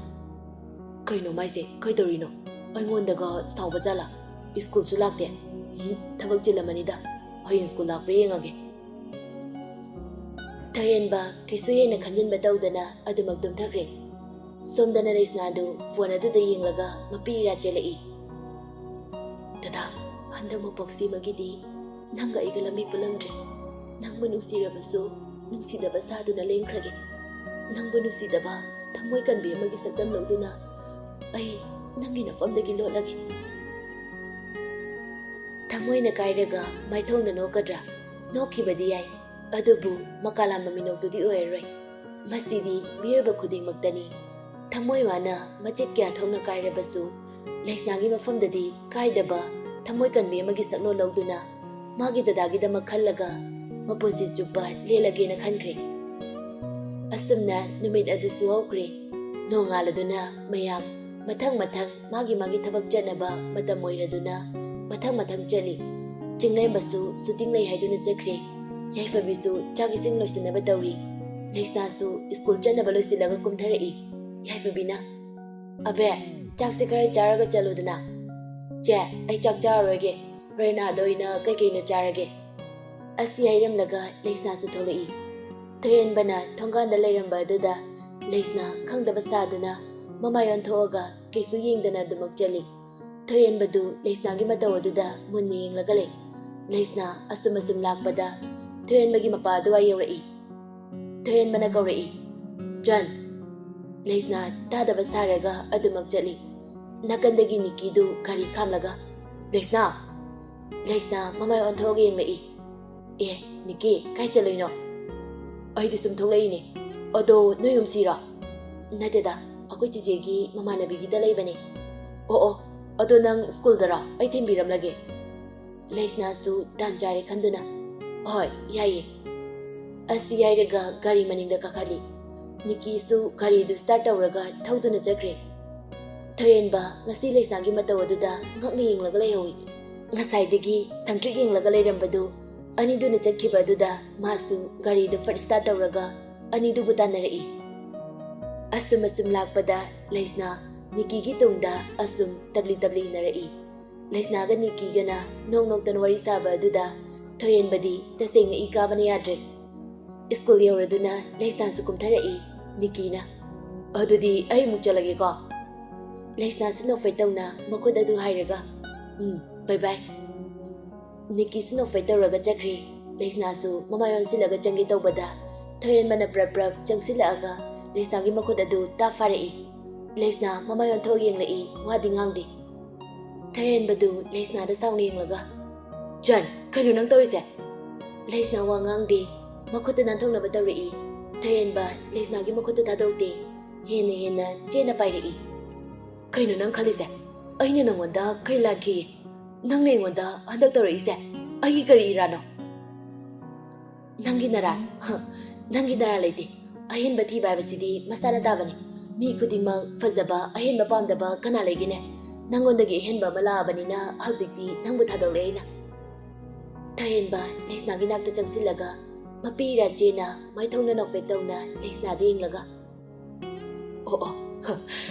"ꯀꯩꯅꯣ ꯃꯥꯏꯁꯦ? ꯀꯩꯗꯧꯔꯤꯅꯣ? ꯑꯩꯉꯣꯟꯗꯒ ꯁꯥꯎꯕ ꯖꯥꯠꯂꯥ? ꯁ꯭ꯀꯨꯜꯁꯨ ꯂꯥꯛꯇꯦ꯫ ꯎꯝ, ꯊꯕꯛ ꯆꯤꯜꯂꯝꯃꯅꯤꯗ꯫ ꯍꯌꯦꯡ ꯁ꯭ꯀꯨꯜ ꯂꯥꯛꯄ꯭ꯔꯥ ꯌꯦꯡꯉꯒꯦ꯫" ꯊꯣꯏꯍꯦꯟꯕ ꯀꯩꯁꯨ ꯍꯦꯟꯅ ꯈꯟꯖꯤꯟꯕ ꯇꯧꯗꯅ ꯑꯗꯨꯃꯛ ꯇꯨꯝꯊꯈ꯭ꯔꯦ꯫ ꯁꯣꯝꯗꯅ ꯂꯩꯁꯅꯥꯗꯨ ꯐꯣꯟ ꯑꯗꯨꯗ ꯌꯦꯡꯂꯒ ꯃꯄꯤ ꯏꯔꯥ ꯆꯦꯜꯂꯛꯏ꯫ "ꯗꯗꯥ, ꯍꯟꯗꯛ ꯃꯄꯣꯛꯁꯤꯃꯒꯤꯗꯤ ꯅꯪꯒ ꯑꯩꯒ ꯂꯝꯕꯤ ꯄꯨꯜꯂꯝꯗ꯭ꯔꯦ꯫ ꯅꯪꯕꯨ ꯅꯨꯡꯁꯤꯔꯕꯁꯨ ꯅꯨꯡꯁꯤꯗꯕ ꯁꯥꯗꯨꯅ ꯂꯦꯟꯈ꯭ꯔꯒꯦ꯫ ꯅꯪꯕꯨ ꯅꯨꯡꯁꯤꯗꯕ ꯊꯃꯣꯏ ꯀꯟꯕꯤ ꯑꯃꯒꯤ ꯁꯛꯇꯝ ꯂꯧꯗꯨꯅ ꯑꯩ ꯅꯪꯒꯤ ꯅꯐꯝꯗꯒꯤ ꯂꯣꯠꯂꯒꯦ꯫" ꯊꯃꯣꯏꯅ ꯀꯥꯏꯔꯒ ꯃꯥꯏꯊꯣꯡꯗ ꯅꯣꯛꯀꯗ꯭ꯔꯥ? ꯅꯣꯛꯈꯤꯕꯗꯤ ꯌꯥꯏ꯫ ꯑꯗꯨꯕꯨ ꯃꯀꯥ ꯂꯥꯝꯕ ꯃꯤꯅꯣꯛꯇꯨꯗꯤ ꯑꯣꯏꯔꯔꯣꯏ꯫ ꯃꯁꯤꯗꯤ ꯃꯤꯑꯣꯏꯕ ꯈꯨꯗꯤꯡꯃꯛꯇꯅꯤ꯫ ꯊꯃꯣꯏ ꯃꯥꯅ ꯃꯆꯦꯠ ꯀꯌꯥ ꯊꯣꯛꯅ ꯀꯥꯏꯔꯕꯁꯨ, ꯂꯩꯁꯅꯥꯒꯤ ꯃꯐꯝꯗꯗꯤ ꯀꯥꯏꯗꯕ ꯊꯃꯣꯏ ꯀꯟꯕꯤ ꯑꯃꯒꯤ ꯁꯛꯂꯣꯟ ꯂꯧꯗꯨꯅ ꯃꯥꯒꯤ ꯗꯗꯥꯒꯤꯗꯃꯛ ꯈꯜꯂꯒ ꯃꯄꯨꯟꯁꯤ ꯆꯨꯞꯄ ꯂꯦꯜꯂꯒꯦꯅ ꯈꯟꯈ꯭ꯔꯦ꯫ ꯑꯁꯨꯝꯅ ꯅꯨꯃꯤꯠ ꯑꯗꯨꯁꯨ ꯍꯧꯈ꯭ꯔꯦ꯫ ꯅꯣꯡꯉꯥꯜꯂꯗꯨꯅ ꯃꯌꯥꯝ ꯃꯊꯪ ꯃꯊꯪ ꯃꯥꯒꯤ ꯃꯥꯒꯤ ꯊꯕꯛ ꯆꯠꯅꯕ ꯃꯇꯝ ꯑꯣꯏꯔꯗꯨꯅ ꯃꯊꯪ ꯃꯊꯪ ꯆꯠꯂꯤ꯫ ꯆꯤꯡꯂꯦꯝꯕꯁꯨ ꯁꯨꯇꯤꯡ ꯂꯩ ꯍꯥꯏꯗꯨꯅ ꯆꯠꯈ꯭ꯔꯦ꯫ ꯌꯥꯏꯐꯕꯤꯁꯨ ꯆꯥꯛ ꯏꯁꯤꯡ ꯂꯣꯏꯁꯤꯟꯅꯕ ꯇꯧꯔꯤ꯫ ꯂꯩꯁꯅꯥꯁꯨ ꯁ꯭ꯀꯨꯜ ꯆꯠꯅꯕ ꯂꯣꯏꯁꯤꯜꯂꯒ ꯀꯨꯝꯊꯔꯛꯏ꯫ ꯌꯥꯏꯐꯕꯤꯅ, "ꯑꯕꯦ, ꯆꯥꯛꯁꯦ ꯈꯔ ꯆꯥꯔꯒ ꯆꯠꯂꯨꯗꯅ꯫" "ꯆꯦ, ꯑꯩ ꯆꯥꯛ ꯆꯥꯔꯔꯣꯏꯒꯦ꯫ ꯍꯣꯔꯦꯟ ꯑꯥꯗ ꯑꯣꯏꯅ ꯀꯩ ꯀꯩꯅꯣ ꯆꯥꯔꯒꯦ꯫" ꯑꯁꯤ ꯍꯥꯏꯔꯝꯂꯒ ꯂꯩꯁꯅꯥꯁꯨ ꯊꯣꯛꯂꯛꯏ꯫ ꯊꯣꯏꯍꯦꯟꯕꯅ ꯊꯣꯡꯒꯥꯟꯗ ꯂꯩꯔꯝꯕ ꯑꯗꯨꯗ ꯂꯩꯁꯅꯥ ꯈꯪꯗꯕ ꯁꯥꯗꯨꯅ ꯃꯃꯥꯏ ꯑꯣꯟꯊꯣꯛꯑꯒ ꯀꯩꯁꯨ ꯌꯦꯡꯗꯅ ꯑꯗꯨꯃꯛ ꯆꯠꯂꯤ꯫ ꯊꯣꯏꯍꯦꯟꯕꯗꯨ ꯂꯩꯁꯅꯥꯒꯤ ꯃꯇꯧ ꯑꯗꯨꯗ ꯃꯨꯟꯅ ꯌꯦꯡꯂꯒ ꯂꯩ꯫ ꯂꯩꯁꯅꯥ ꯑꯁꯨꯝ ꯑꯁꯨꯝ ꯂꯥꯛꯄꯗ ꯊꯣꯏꯍꯦꯟꯕꯒꯤ ꯃꯄꯥ ꯑꯗꯨꯋꯥꯏ ꯌꯧꯔꯛꯏ꯫ ꯊꯣꯏꯍꯦꯟꯕꯅ ꯀꯧꯔꯛꯏ, "ꯆꯟ!" ꯂꯩꯁꯅꯥ ꯇꯥꯗꯕ ꯁꯥꯔꯒ ꯑꯗꯨꯃꯛ ꯆꯠꯂꯤ꯫ ꯅꯥꯀꯟꯗꯒꯤ ꯅꯤꯀꯤꯗꯨ ꯒꯥꯔꯤ ꯈꯥꯝꯂꯒ, "ꯂꯩꯁꯅꯥ!" ꯂꯩꯁꯅꯥ ꯃꯃꯥꯏ ꯑꯣꯟꯊꯣꯛꯑꯒ ꯌꯦꯡꯂꯛꯏ꯫ "ꯑꯦ, ꯅꯤꯀꯤ, ꯀꯥꯏ ꯆꯠꯂꯨꯏꯅꯣ?" "ꯑꯩꯗꯤ ꯁꯨꯝ ꯊꯣꯛꯂꯛꯏꯅꯦ꯫ ꯑꯗꯣ ꯅꯣꯏ ꯌꯨꯝꯁꯤꯔꯣ?" "ꯅꯠꯇꯦꯗ, ꯑꯩꯈꯣꯏ ꯆꯤꯆꯦꯒꯤ ꯃꯃꯥꯟꯅꯕꯤꯒꯤꯗ ꯂꯩꯕꯅꯦ꯫" "ꯑꯣ ꯑꯣ, ꯑꯗꯣ ꯅꯪ ꯁ꯭ꯀꯨꯜꯗꯔꯣ? ꯑꯩ ꯊꯤꯟꯕꯤꯔꯝꯂꯒꯦ꯫" ꯂꯩꯁꯅꯥꯁꯨ ꯇꯥꯟ ꯆꯥꯔꯦ ꯈꯟꯗꯨꯅ, "ꯍꯣꯏ, ꯌꯥꯏꯌꯦ꯫" ꯑꯁꯤ ꯍꯥꯏꯔꯒ ꯒꯥꯔꯤ ꯃꯅꯤꯡꯗ ꯀꯥꯈꯠꯂꯤ꯫ ꯅꯤꯀꯤꯁꯨ ꯒꯥꯔꯤꯗꯨ ꯁ꯭ꯇꯥꯔꯠ ꯇꯧꯔꯒ ꯊꯧꯗꯨꯅ ꯆꯠꯈ꯭ꯔꯦ꯫ ꯊꯣꯏꯍꯦꯟꯕ ꯉꯁꯤ ꯂꯩꯁꯅꯥꯒꯤ ꯃꯇꯧ ꯑꯗꯨꯗ ꯉꯛꯅ ꯌꯦꯡꯂꯒ ꯂꯩꯍꯧꯏ꯫ ꯉꯁꯥꯏꯗꯒꯤ ꯁꯪꯇ꯭ꯔꯤꯛ ꯌꯦꯡꯂꯒ ꯂꯩꯔꯝꯕꯗꯨ ꯑꯅꯤꯗꯨꯅ ꯆꯠꯈꯤꯕ ꯑꯗꯨꯗ ꯃꯥꯁꯨ ꯒꯥꯔꯤꯗꯨ ꯐꯠ ꯁ꯭ꯇꯥꯔꯠ ꯇꯧꯔꯒ ꯑꯅꯤꯗꯨꯕꯨ ꯇꯥꯟꯅꯔꯛꯏ꯫ ꯑꯁꯨꯝ ꯑꯁꯨꯝ ꯂꯥꯛꯄꯗ ꯂꯩꯁꯅꯥ ꯅꯤꯀꯤꯒꯤ ꯇꯨꯡꯗ ꯑꯁꯨꯝ ꯇꯞꯂꯤ ꯇꯞꯂꯤ ꯏꯟꯅꯔꯛꯏ꯫ ꯂꯩꯁꯅꯥꯒ ꯅꯤꯀꯤꯒꯅ ꯅꯣꯛ ꯅꯣꯛꯇꯅ ꯋꯥꯔꯤ ꯁꯥꯕ ꯑꯗꯨꯗ ꯊꯣꯏꯍꯦꯟꯕꯗꯤ ꯇꯁꯦꯡꯅ ꯏ ꯀꯥꯕꯅ ꯌꯥꯗ꯭ꯔꯦ꯫ ꯁ꯭ꯀꯨꯜ ꯌꯧꯔꯗꯨꯅ ꯂꯩꯁꯅꯥꯁꯨ ꯀꯨꯝꯊꯔꯛꯏ꯫ ꯅꯤꯀꯤꯅ, "ꯑꯗꯨꯗꯤ ꯑꯩ ꯑꯃꯨꯛ ꯆꯠꯂꯒꯦꯀꯣ꯫" ꯂꯩꯁꯅꯥꯁꯨ ꯅꯣꯛꯐꯦꯠ ꯇꯧꯅ ꯃꯈꯨꯠ ꯑꯗꯨ ꯍꯥꯏꯔꯒ, "ꯎꯝ, ꯕꯥꯏ ꯕꯥꯏ꯫" ꯅꯤꯀꯤꯁꯨ ꯅꯣꯛꯐꯦꯠ ꯇꯧꯔꯒ ꯆꯠꯈ꯭ꯔꯦ꯫ ꯂꯩꯁꯅꯥꯁꯨ ꯃꯃꯥꯏ ꯑꯣꯟꯁꯤꯜꯂꯒ ꯆꯪꯒꯦ ꯇꯧꯕꯗ ꯊꯣꯏꯍꯦꯟꯕꯅ ꯄ꯭ꯔꯞ ꯄ꯭ꯔꯞ ꯆꯪꯁꯤꯜꯂꯛꯑꯒ ꯂꯩꯁꯅꯥꯒꯤ ꯃꯈꯨꯠ ꯑꯗꯨ ꯇꯥꯞ ꯐꯥꯔꯛꯏ꯫ ꯂꯩꯁꯅꯥ ꯃꯃꯥꯏ ꯑꯣꯟꯊꯣꯛ ꯌꯦꯡꯂꯛꯏ, ꯋꯥꯗꯤ ꯉꯥꯡꯗꯦ꯫ ꯊꯣꯏꯍꯦꯟꯕꯗꯨ ꯂꯩꯁꯅꯥꯗ ꯁꯥꯎꯅ ꯌꯦꯡꯂꯒ, "ꯆꯟ, ꯀꯩꯅꯣ ꯅꯪ ꯇꯧꯔꯤꯁꯦ?" ꯂꯩꯁꯅꯥ ꯋꯥ ꯉꯥꯡꯗꯦ꯫ ꯃꯈꯨꯠꯇꯨ ꯅꯥꯟꯊꯣꯛꯅꯕ ꯇꯧꯔꯛꯏ꯫ ꯊꯣꯏꯍꯦꯟꯕ ꯂꯩꯁꯅꯥꯒꯤ ꯃꯈꯨꯠꯇꯨ ꯊꯥꯗꯣꯛꯇꯦ꯫ ꯍꯦꯟꯅ ꯍꯦꯟꯅ ꯆꯦꯠꯅ ꯄꯥꯏꯔꯛꯏ꯫ "ꯀꯩꯅꯣ ꯅꯪ ꯈꯜꯂꯤꯁꯦ? ꯑꯩꯅ ꯅꯪꯉꯣꯟꯗ ꯀꯩ ꯂꯥꯟꯈꯤꯒꯦ? ꯅꯪꯅ ꯑꯩꯉꯣꯟꯗ ꯍꯟꯗꯛ ꯇꯧꯔꯛꯏꯁꯦ ꯑꯩꯒꯤ ꯀꯔꯤ ꯏꯔꯥꯅꯣ?" "ꯅꯪꯒꯤ ꯅꯔꯥ, ꯍ, ꯅꯪꯒꯤ ꯅꯔꯥ ꯂꯩꯇꯦ꯫ ꯑꯍꯦꯟꯕ ꯊꯤꯕ ꯍꯥꯏꯕꯁꯤꯗꯤ ꯃꯁꯥꯅ ꯇꯥꯕꯅꯤ꯫ ꯃꯤ ꯈꯨꯗꯤꯡꯃꯛ ꯐꯖꯕ ꯑꯍꯦꯟꯕ ꯄꯥꯝꯗꯕ ꯀꯅꯥ ꯂꯩꯒꯦꯅꯦ? ꯅꯪꯉꯣꯟꯗꯒꯤ ꯑꯍꯦꯟꯕ ꯑꯃ ꯂꯥꯛꯑꯕꯅꯤꯅ ꯍꯧꯖꯤꯛꯇꯤ ꯅꯪꯕꯨ ꯊꯥꯗꯣꯛꯂꯦ ꯑꯩꯅ꯫" ꯊꯣꯏꯍꯦꯟꯕ ꯂꯩꯁꯅꯥꯒꯤ ꯅꯥꯛꯇ ꯆꯪꯁꯤꯜꯂꯒ ꯃꯄꯤ ꯏꯔꯥ ꯆꯦꯠꯅ ꯃꯥꯏꯊꯧꯅ ꯅꯣꯛꯐꯦꯠ ꯇꯧꯅ ꯂꯩꯁꯅꯥꯗ ꯌꯦꯡꯂꯒ, "ꯑꯣ, ꯑꯣ, ꯍ,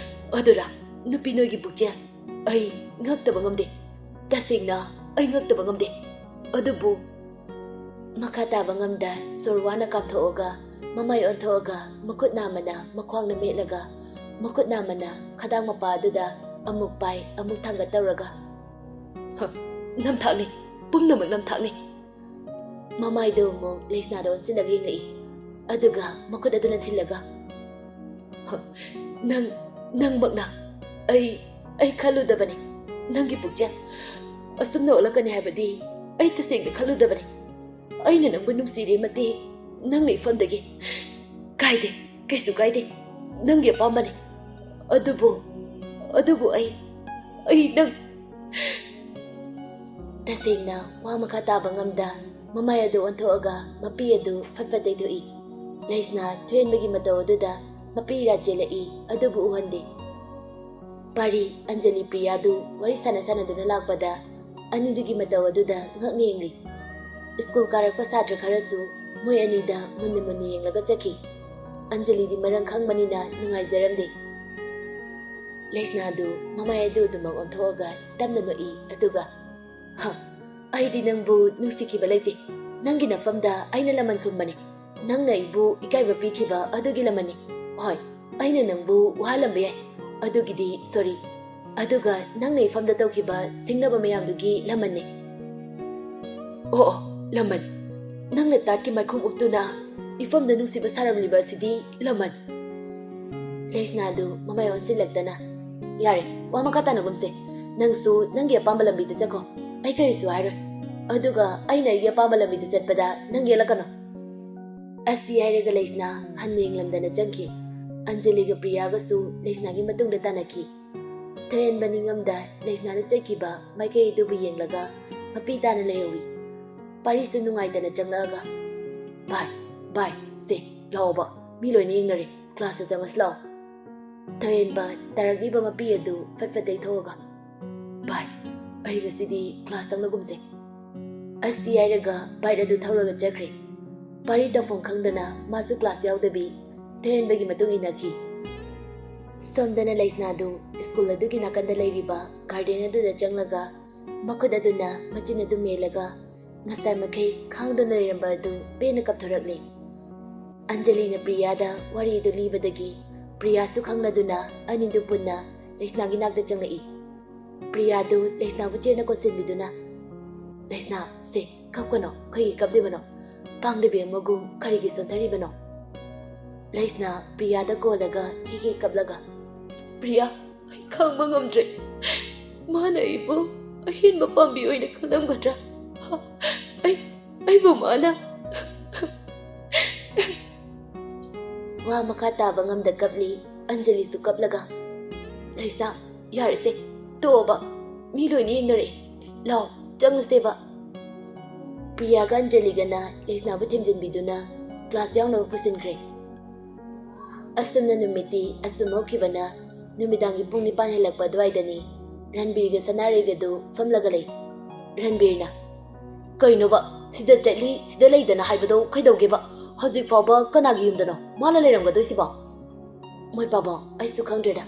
ꯑꯗꯨꯔꯥ? ꯅꯨꯄꯤ ꯅꯣꯏꯒꯤ ꯄꯨꯛꯆꯦꯜ ꯑꯩ ꯉꯛꯇꯕ ꯉꯝꯗꯦ꯫ ꯇꯁꯦꯡꯅ ꯑꯩ ꯉꯛꯇꯕ ꯉꯝꯗꯦ꯫ ꯑꯗꯨꯕꯨ," ꯃꯈꯥ ꯇꯥꯕ ꯉꯝꯗ ꯁꯣꯔ ꯋꯥꯅ ꯀꯥꯞꯊꯣꯛꯑꯒ ꯃꯃꯥꯏ ꯑꯣꯟꯊꯣꯛꯑꯒ ꯃꯈꯨꯠ ꯅꯥꯝꯃꯅ ꯃꯈ꯭ꯋꯥꯡꯅ ꯃꯦꯠꯂꯒ ꯃꯈꯨꯠ ꯅꯥꯝꯃꯅ ꯈꯗꯥꯡ ꯃꯄꯥ ꯑꯗꯨꯗ ꯑꯃꯨꯛ ꯄꯥꯏ ꯑꯃꯨꯛ ꯊꯥꯡꯒꯠ ꯇꯧꯔꯒ, "ꯍ, ꯅꯝꯊꯥꯛꯅꯤ, ꯄꯨꯝꯅꯃꯛ ꯅꯝꯊꯥꯛꯅꯤ꯫" ꯃꯃꯥꯏꯗꯨ ꯑꯃꯨꯛ ꯂꯩꯁꯅꯥꯗ ꯑꯣꯟꯁꯤꯜꯂꯒ ꯌꯦꯡꯂꯛꯏ꯫ ꯑꯗꯨꯒ ꯃꯈꯨꯠ ꯑꯗꯨꯅ ꯊꯤꯜꯂꯒ, "ꯍ, ꯅꯪ, ꯅꯪꯃꯛꯅ꯫ ꯑꯩ, ꯑꯩ ꯈꯜꯂꯨꯗꯕꯅꯤ ꯅꯪꯒꯤ ꯄꯨꯛꯆꯦꯜ꯫ ꯑꯁꯨꯝꯅ ꯑꯣꯜꯂꯛꯀꯅꯤ ꯍꯥꯏꯕꯗꯤ ꯑꯩ ꯇꯁꯦꯡꯅ ꯈꯜꯂꯨꯗꯕꯅꯤ꯫ ꯑꯩꯅ ꯅꯪꯕꯨ ꯅꯨꯡꯁꯤꯔꯦ ꯃꯇꯦꯛ ꯅꯪꯅ ꯏꯐꯝꯗꯒꯤ꯫ ꯀꯥꯏꯗꯦ, ꯀꯩꯁꯨ ꯀꯥꯏꯗꯦ꯫ ꯅꯪꯒꯤ ꯑꯄꯥꯝꯕꯅꯤ꯫ ꯑꯗꯨꯕꯨ, ꯑꯗꯨꯕꯨ ꯑꯩ, ꯑꯩ ꯅꯪ..." ꯇꯁꯦꯡꯅ ꯋꯥ ꯃꯈꯥ ꯇꯥꯕ ꯉꯝꯗ ꯃꯃꯥꯏ ꯑꯗꯨ ꯑꯣꯟꯊꯣꯛꯑꯒ ꯃꯄꯤ ꯑꯗꯨ ꯐꯠ ꯐꯠ ꯇꯩꯊꯣꯛꯏ꯫ ꯂꯩꯁꯅꯥ ꯊꯣꯏꯍꯦꯟꯕꯒꯤ ꯃꯇꯧ ꯑꯗꯨꯗ ꯃꯄꯤ ꯏꯔꯥ ꯆꯦꯜꯂꯛꯏ, ꯑꯗꯨꯕꯨ ꯎꯍꯟꯗꯦ꯫ ꯄꯥꯔꯤ ꯑꯟꯖꯂꯤ ꯄ꯭ꯔꯤꯌꯥꯗꯨ ꯋꯥꯔꯤ ꯁꯥꯟꯅ ꯁꯥꯟꯅꯗꯨꯅ ꯂꯥꯛꯄꯗ ꯑꯅꯤꯗꯨꯒꯤ ꯃꯇꯧ ꯑꯗꯨꯗ ꯉꯛꯅ ꯌꯦꯡꯂꯤ꯫ ꯁ꯭ꯀꯨꯜ ꯀꯥꯔꯛꯄ ꯁꯥꯇ꯭ꯔ ꯈꯔꯁꯨ ꯃꯣꯏ ꯑꯅꯤꯗ ꯃꯨꯟꯅ ꯃꯨꯟꯅ ꯌꯦꯡꯂꯒ ꯆꯠꯈꯤ꯫ ꯑꯟꯖꯂꯤꯗꯤ ꯃꯔꯝ ꯈꯪꯕꯅꯤꯅ ꯅꯨꯡꯉꯥꯏꯖꯔꯝꯗꯦ꯫ ꯂꯩꯁꯅꯥꯗꯨ ꯃꯃꯥꯏ ꯑꯗꯨ ꯑꯗꯨꯃꯛ ꯑꯣꯟꯊꯣꯛꯑꯒ ꯇꯞꯅ ꯅꯣꯛꯏ, ꯑꯗꯨꯒ, "ꯍ, ꯑꯩꯗꯤ ꯅꯪꯕꯨ ꯅꯨꯡꯁꯤꯈꯤꯕ ꯂꯩꯇꯦ꯫ ꯅꯪꯒꯤ ꯅꯐꯝꯗ ꯑꯩꯅ ꯂꯃꯟ ꯈꯨꯝꯕꯅꯤ꯫ ꯅꯪꯅ ꯑꯩꯕꯨ ꯏꯀꯥꯏꯕ ꯄꯤꯈꯤꯕ ꯑꯗꯨꯒꯤ ꯂꯃꯟꯅꯤ꯫ ꯍꯣꯏ, ꯑꯩꯅ ꯅꯪꯕꯨ ꯋꯥꯍꯜꯂꯝꯕ ꯌꯥꯏ꯫ ꯑꯗꯨꯒꯤꯗꯤ ꯁꯣꯔꯤ꯫ ꯑꯗꯨꯒ ꯅꯪꯅ ꯏꯐꯝꯗ ꯇꯧꯈꯤꯕ ꯁꯤꯡꯅꯕ ꯃꯌꯥꯝꯗꯨꯒꯤ ꯂꯃꯟꯅꯤ꯫" "ꯑꯣ, ꯑꯣ, ꯂꯃꯟ꯫ ꯅꯪꯅ ꯇꯥꯠꯀꯤ ꯃꯥꯏꯈꯨꯝ ꯎꯞꯇꯨꯅ ꯏꯐꯝꯗ ꯅꯨꯡꯁꯤꯕ ꯁꯥꯔꯝꯂꯤꯕ ꯑꯁꯤꯗꯤ ꯂꯃꯟ꯫" ꯂꯩꯁꯅꯥꯗꯨ ꯃꯃꯥꯏ ꯑꯣꯟꯁꯤꯜꯂꯛꯇꯅ, "ꯌꯥꯔꯦ, ꯋꯥ ꯃꯈꯥ ꯇꯥꯅꯒꯨꯝꯁꯦ꯫ ꯅꯪꯁꯨ ꯅꯪꯒꯤ ꯑꯄꯥꯝꯕ ꯂꯝꯕꯤꯗ ꯆꯠꯈꯣ꯫ ꯑꯩ ꯀꯔꯤꯁꯨ ꯍꯥꯏꯔꯣꯏ꯫ ꯑꯗꯨꯒ ꯑꯩꯅ ꯑꯩꯒꯤ ꯑꯄꯥꯝꯕ ꯂꯝꯕꯤꯗ ꯆꯠꯄꯗ ꯅꯪ ꯌꯦꯠꯂꯛꯀꯅꯨ꯫" ꯑꯁꯤ ꯍꯥꯏꯔꯒ ꯂꯩꯁꯅꯥ ꯍꯟꯅ ꯌꯦꯡꯂꯝꯗꯅ ꯆꯪꯈꯤ꯫ ꯑꯟꯖꯂꯤꯒ ꯄ꯭ꯔꯤꯌꯥꯒꯁꯨ ꯂꯩꯁꯅꯥꯒꯤ ꯃꯇꯨꯡꯗ ꯇꯥꯟꯅꯈꯤ꯫ ꯊꯣꯏꯍꯦꯟꯕ ꯅꯤꯡꯉꯝꯗ ꯂꯩꯁꯅꯥꯅ ꯆꯠꯈꯤꯕ ꯃꯥꯏꯀꯩ ꯑꯗꯨꯕꯨ ꯌꯦꯡꯂꯒ ꯃꯄꯤ ꯇꯥꯅ ꯂꯩꯍꯧꯏ꯫ ꯄꯥꯔꯤꯁꯨ ꯅꯨꯡꯉꯥꯏꯇꯅ ꯆꯪꯂꯛꯑꯒ, "ꯚꯥꯏ, ꯚꯥꯏ, ꯁꯦ, ꯂꯥꯛꯑꯣꯕ, ꯃꯤ ꯂꯣꯏꯅ ꯌꯦꯡꯅꯔꯦ, ꯀ꯭ꯂꯥꯁꯇ ꯆꯪꯉꯁꯤ ꯂꯥꯛꯑꯣ꯫" ꯊꯣꯏꯍꯦꯟꯕ ꯇꯥꯔꯛꯂꯤꯕ ꯃꯄꯤ ꯑꯗꯨ ꯐꯠ ꯐꯠ ꯇꯩꯊꯣꯛꯑꯒ, "ꯚꯥꯏ, ꯑꯩ ꯉꯁꯤꯗꯤ ꯀ꯭ꯂꯥꯁ ꯇꯪꯅꯒꯨꯝꯁꯦ꯫" ꯑꯁꯤ ꯍꯥꯏꯔꯒ ꯕꯥꯏꯛ ꯑꯗꯨ ꯊꯧꯔꯒ ꯆꯠꯈ꯭ꯔꯦ꯫ ꯄꯥꯔꯤ ꯇꯧꯐꯝ ꯈꯪꯗꯅ ꯃꯥꯁꯨ ꯀ꯭ꯂꯥꯁ ꯌꯥꯎꯗꯕꯤ ꯊꯣꯏꯍꯦꯟꯕꯒꯤ ꯃꯇꯨꯡ ꯏꯟꯅꯈꯤ꯫ ꯁꯣꯝꯗꯅ ꯂꯩꯁꯅꯥꯗꯨ ꯁ꯭ꯀꯨꯜ ꯑꯗꯨꯒꯤ ꯅꯥꯀꯟꯗ ꯂꯩꯔꯤꯕ ꯒꯥꯔꯗꯦꯟ ꯑꯗꯨꯗ ꯆꯪꯂꯒ ꯃꯈꯨꯠ ꯑꯗꯨꯅ ꯃꯆꯤꯟ ꯑꯗꯨ ꯃꯦꯜꯂꯒ ꯉꯁꯥꯏ ꯃꯈꯩ ꯈꯥꯡꯗꯨꯅ ꯂꯩꯔꯝꯕ ꯑꯗꯨ ꯄꯦꯟꯅ ꯀꯞꯊꯣꯔꯛꯂꯦ꯫ ꯑꯟꯖꯂꯤꯅ ꯄ꯭ꯔꯤꯌꯥꯗ ꯋꯥꯔꯤ ꯑꯗꯨ ꯂꯤꯕꯗꯒꯤ ꯄ꯭ꯔꯤꯌꯥꯁꯨ ꯈꯪꯂꯗꯨꯅ ꯑꯅꯤꯗꯨ ꯄꯨꯟꯅ ꯂꯩꯁꯅꯥꯒꯤ ꯅꯥꯛꯇ ꯆꯪꯂꯛꯏ꯫ ꯄ꯭ꯔꯤꯌꯥꯗꯨ ꯂꯩꯁꯅꯥꯕꯨ ꯆꯦꯠꯅ ꯀꯣꯟꯁꯤꯟꯕꯤꯗꯨꯅ, "ꯂꯩꯁꯅꯥ, ꯁꯦ, ꯀꯞꯀꯅꯣ, ꯀꯩꯒꯤ ꯀꯞꯂꯤꯕꯅꯣ? ꯄꯥꯡꯗꯕꯤ ꯑꯃꯒꯨꯝ ꯀꯔꯤꯒꯤ ꯁꯣꯟꯊꯔꯤꯕꯅꯣ?" ꯂꯩꯁꯅꯥ ꯄ꯭ꯔꯤꯌꯥꯗ ꯀꯣꯜꯂꯒ ꯍꯤ ꯍꯤ ꯀꯞꯂꯒ, "ꯄ꯭ꯔꯤꯌꯥ, ꯑꯩ ꯈꯥꯡꯕ ꯉꯝꯗ꯭ꯔꯦ꯫ ꯃꯥꯅ ꯑꯩꯕꯨ ꯑꯍꯦꯟꯕ ꯄꯥꯝꯕꯤ ꯑꯣꯏꯅ ꯈꯜꯂꯝꯒꯗ꯭ꯔꯥ? ꯍ, ꯑꯩ, ꯑꯩꯕꯨ ꯃꯥꯅ..." ꯋꯥ ꯃꯈꯥ ꯇꯥꯕ ꯉꯝꯗ ꯀꯞꯂꯤ꯫ ꯑꯟꯖꯂꯤꯁꯨ ꯀꯞꯂꯒ, "ꯂꯩꯁꯅꯥ, ꯌꯥꯔꯦꯁꯦ, ꯇꯣꯛꯑꯣꯕ, ꯃꯤ ꯂꯣꯏꯅ ꯌꯦꯡꯅꯔꯦ, ꯂꯥꯎ, ꯆꯪꯉꯁꯦꯕ꯫" ꯄ꯭ꯔꯤꯌꯥꯒ ꯑꯟꯖꯂꯤꯒꯅ ꯂꯩꯁꯅꯥꯕꯨ ꯊꯦꯝꯖꯤꯟꯕꯤꯗꯨꯅ ꯀ꯭ꯂꯥꯁ ꯌꯥꯎꯅꯕ ꯄꯨꯁꯤꯟꯈ꯭ꯔꯦ꯫ ꯑꯁꯨꯝꯅ ꯅꯨꯃꯤꯠꯇꯤ ꯑꯁꯨꯝ ꯍꯧꯈꯤꯕꯅ ꯅꯨꯃꯤꯗꯥꯡꯒꯤ ꯄꯨꯡ ꯅꯤꯄꯥꯟ ꯍꯦꯜꯂꯛꯄ ꯑꯗꯨꯋꯥꯏꯗꯅꯤ ꯔꯟꯕꯤꯔꯒ ꯁꯅꯥꯔꯩꯒꯗꯨ ꯐꯝꯂꯒ ꯂꯩ꯫ ꯔꯟꯕꯤꯔꯅ, "ꯀꯩꯅꯣꯕ, ꯁꯤꯗ ꯆꯠꯂꯤ, ꯁꯤꯗ ꯂꯩꯗꯅ ꯍꯥꯏꯕꯗꯣ ꯀꯩꯗꯧꯒꯦꯕ? ꯍꯧꯖꯤꯛ ꯐꯥꯎꯕ ꯀꯅꯥꯒꯤ ꯌꯨꯝꯗꯅꯣ ꯃꯥꯅ ꯂꯩꯔꯝꯒꯗꯣꯏꯁꯤꯕꯣ?" "ꯃꯣꯏ ꯄꯥꯕꯨꯡ, ꯑꯩꯁꯨ ꯈꯪꯗ꯭ꯔꯦꯗ꯫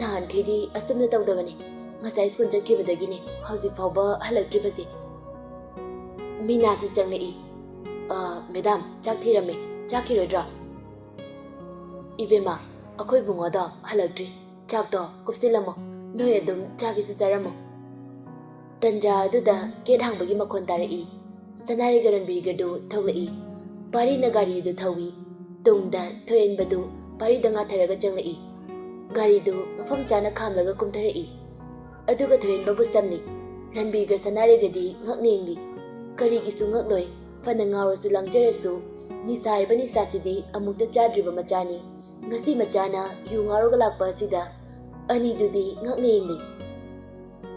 ꯅꯍꯥꯟꯈꯩꯗꯤ ꯑꯁꯨꯝꯅ ꯇꯧꯗꯕꯅꯤ꯫ ꯉꯁꯥꯏ ꯁ꯭ꯀꯨꯜ ꯆꯠꯈꯤꯕꯗꯒꯤꯅꯤ ꯍꯧꯖꯤꯛ ꯐꯥꯎꯕ ꯍꯜꯂꯛꯇ꯭ꯔꯤꯕꯁꯤ꯫" ꯃꯤꯅꯥꯁꯨ ꯆꯪꯂꯛꯏ꯫ "ꯑ, ꯃꯦꯗꯥꯝ, ꯆꯥꯛ ꯊꯤꯔꯝꯃꯦ, ꯆꯥꯈꯤꯔꯣꯏꯗ꯭ꯔꯣ?" "ꯏꯕꯦꯝꯃ, ꯑꯩꯈꯣꯏ ꯏꯕꯨꯡꯉꯣꯗꯣ ꯍꯜꯂꯛꯇ꯭ꯔꯤ꯫ ꯆꯥꯛꯇꯣ ꯀꯨꯞꯁꯤꯜꯂꯝꯃꯣ, ꯅꯣꯏ ꯑꯗꯨꯝ ꯆꯥꯒꯦꯁꯨ ꯆꯥꯔꯝꯃꯣ꯫" ꯇꯟꯖꯥ ꯑꯗꯨꯗ ꯒꯦꯠ ꯍꯥꯡꯕꯒꯤ ꯃꯈꯣꯟ ꯇꯥꯔꯛꯏ꯫ ꯁꯅꯥꯔꯩꯒ ꯔꯟꯕꯤꯔꯒꯗꯨ ꯊꯣꯛꯂꯛꯏ꯫ ꯄꯥꯔꯤꯅ ꯒꯥꯔꯤ ꯑꯗꯨ ꯊꯧꯏ꯫ ꯇꯨꯡꯗ ꯊꯣꯏꯍꯦꯟꯕꯗꯨ ꯄꯥꯔꯤꯗ ꯉꯥꯊꯔꯒ ꯆꯪꯂꯛꯏ꯫ ꯒꯥꯔꯤꯗꯨ ꯃꯐꯝ ꯆꯥꯅ ꯈꯥꯝꯂꯒ ꯀꯨꯝꯊꯔꯛꯏ꯫ ꯑꯗꯨꯒ ꯊꯣꯏꯍꯦꯟꯕꯕꯨ ꯁꯝꯂꯤ꯫ ꯔꯟꯕꯤꯔꯒ ꯁꯅꯥꯔꯩꯒꯗꯤ ꯉꯛꯅ ꯌꯦꯡꯂꯤ꯫ ꯀꯔꯤꯒꯤꯁꯨ ꯉꯛꯂꯣꯏ꯫ ꯐꯅ ꯉꯥꯎꯔꯁꯨ ꯂꯥꯡꯖꯔꯁꯨ ꯅꯤꯁꯥ ꯍꯥꯏꯕ ꯅꯤꯁꯥꯁꯤꯗꯤ ꯑꯃꯨꯛꯇ ꯆꯥꯗ꯭ꯔꯤꯕ ꯃꯆꯥꯅꯤ꯫ ꯉꯁꯤ ꯃꯆꯥꯅ ꯌꯨ ꯉꯥꯎꯔꯒ ꯂꯥꯛꯄ ꯑꯁꯤꯗ ꯑꯅꯤꯗꯨꯗꯤ ꯉꯛꯅ ꯌꯦꯡꯂꯤ꯫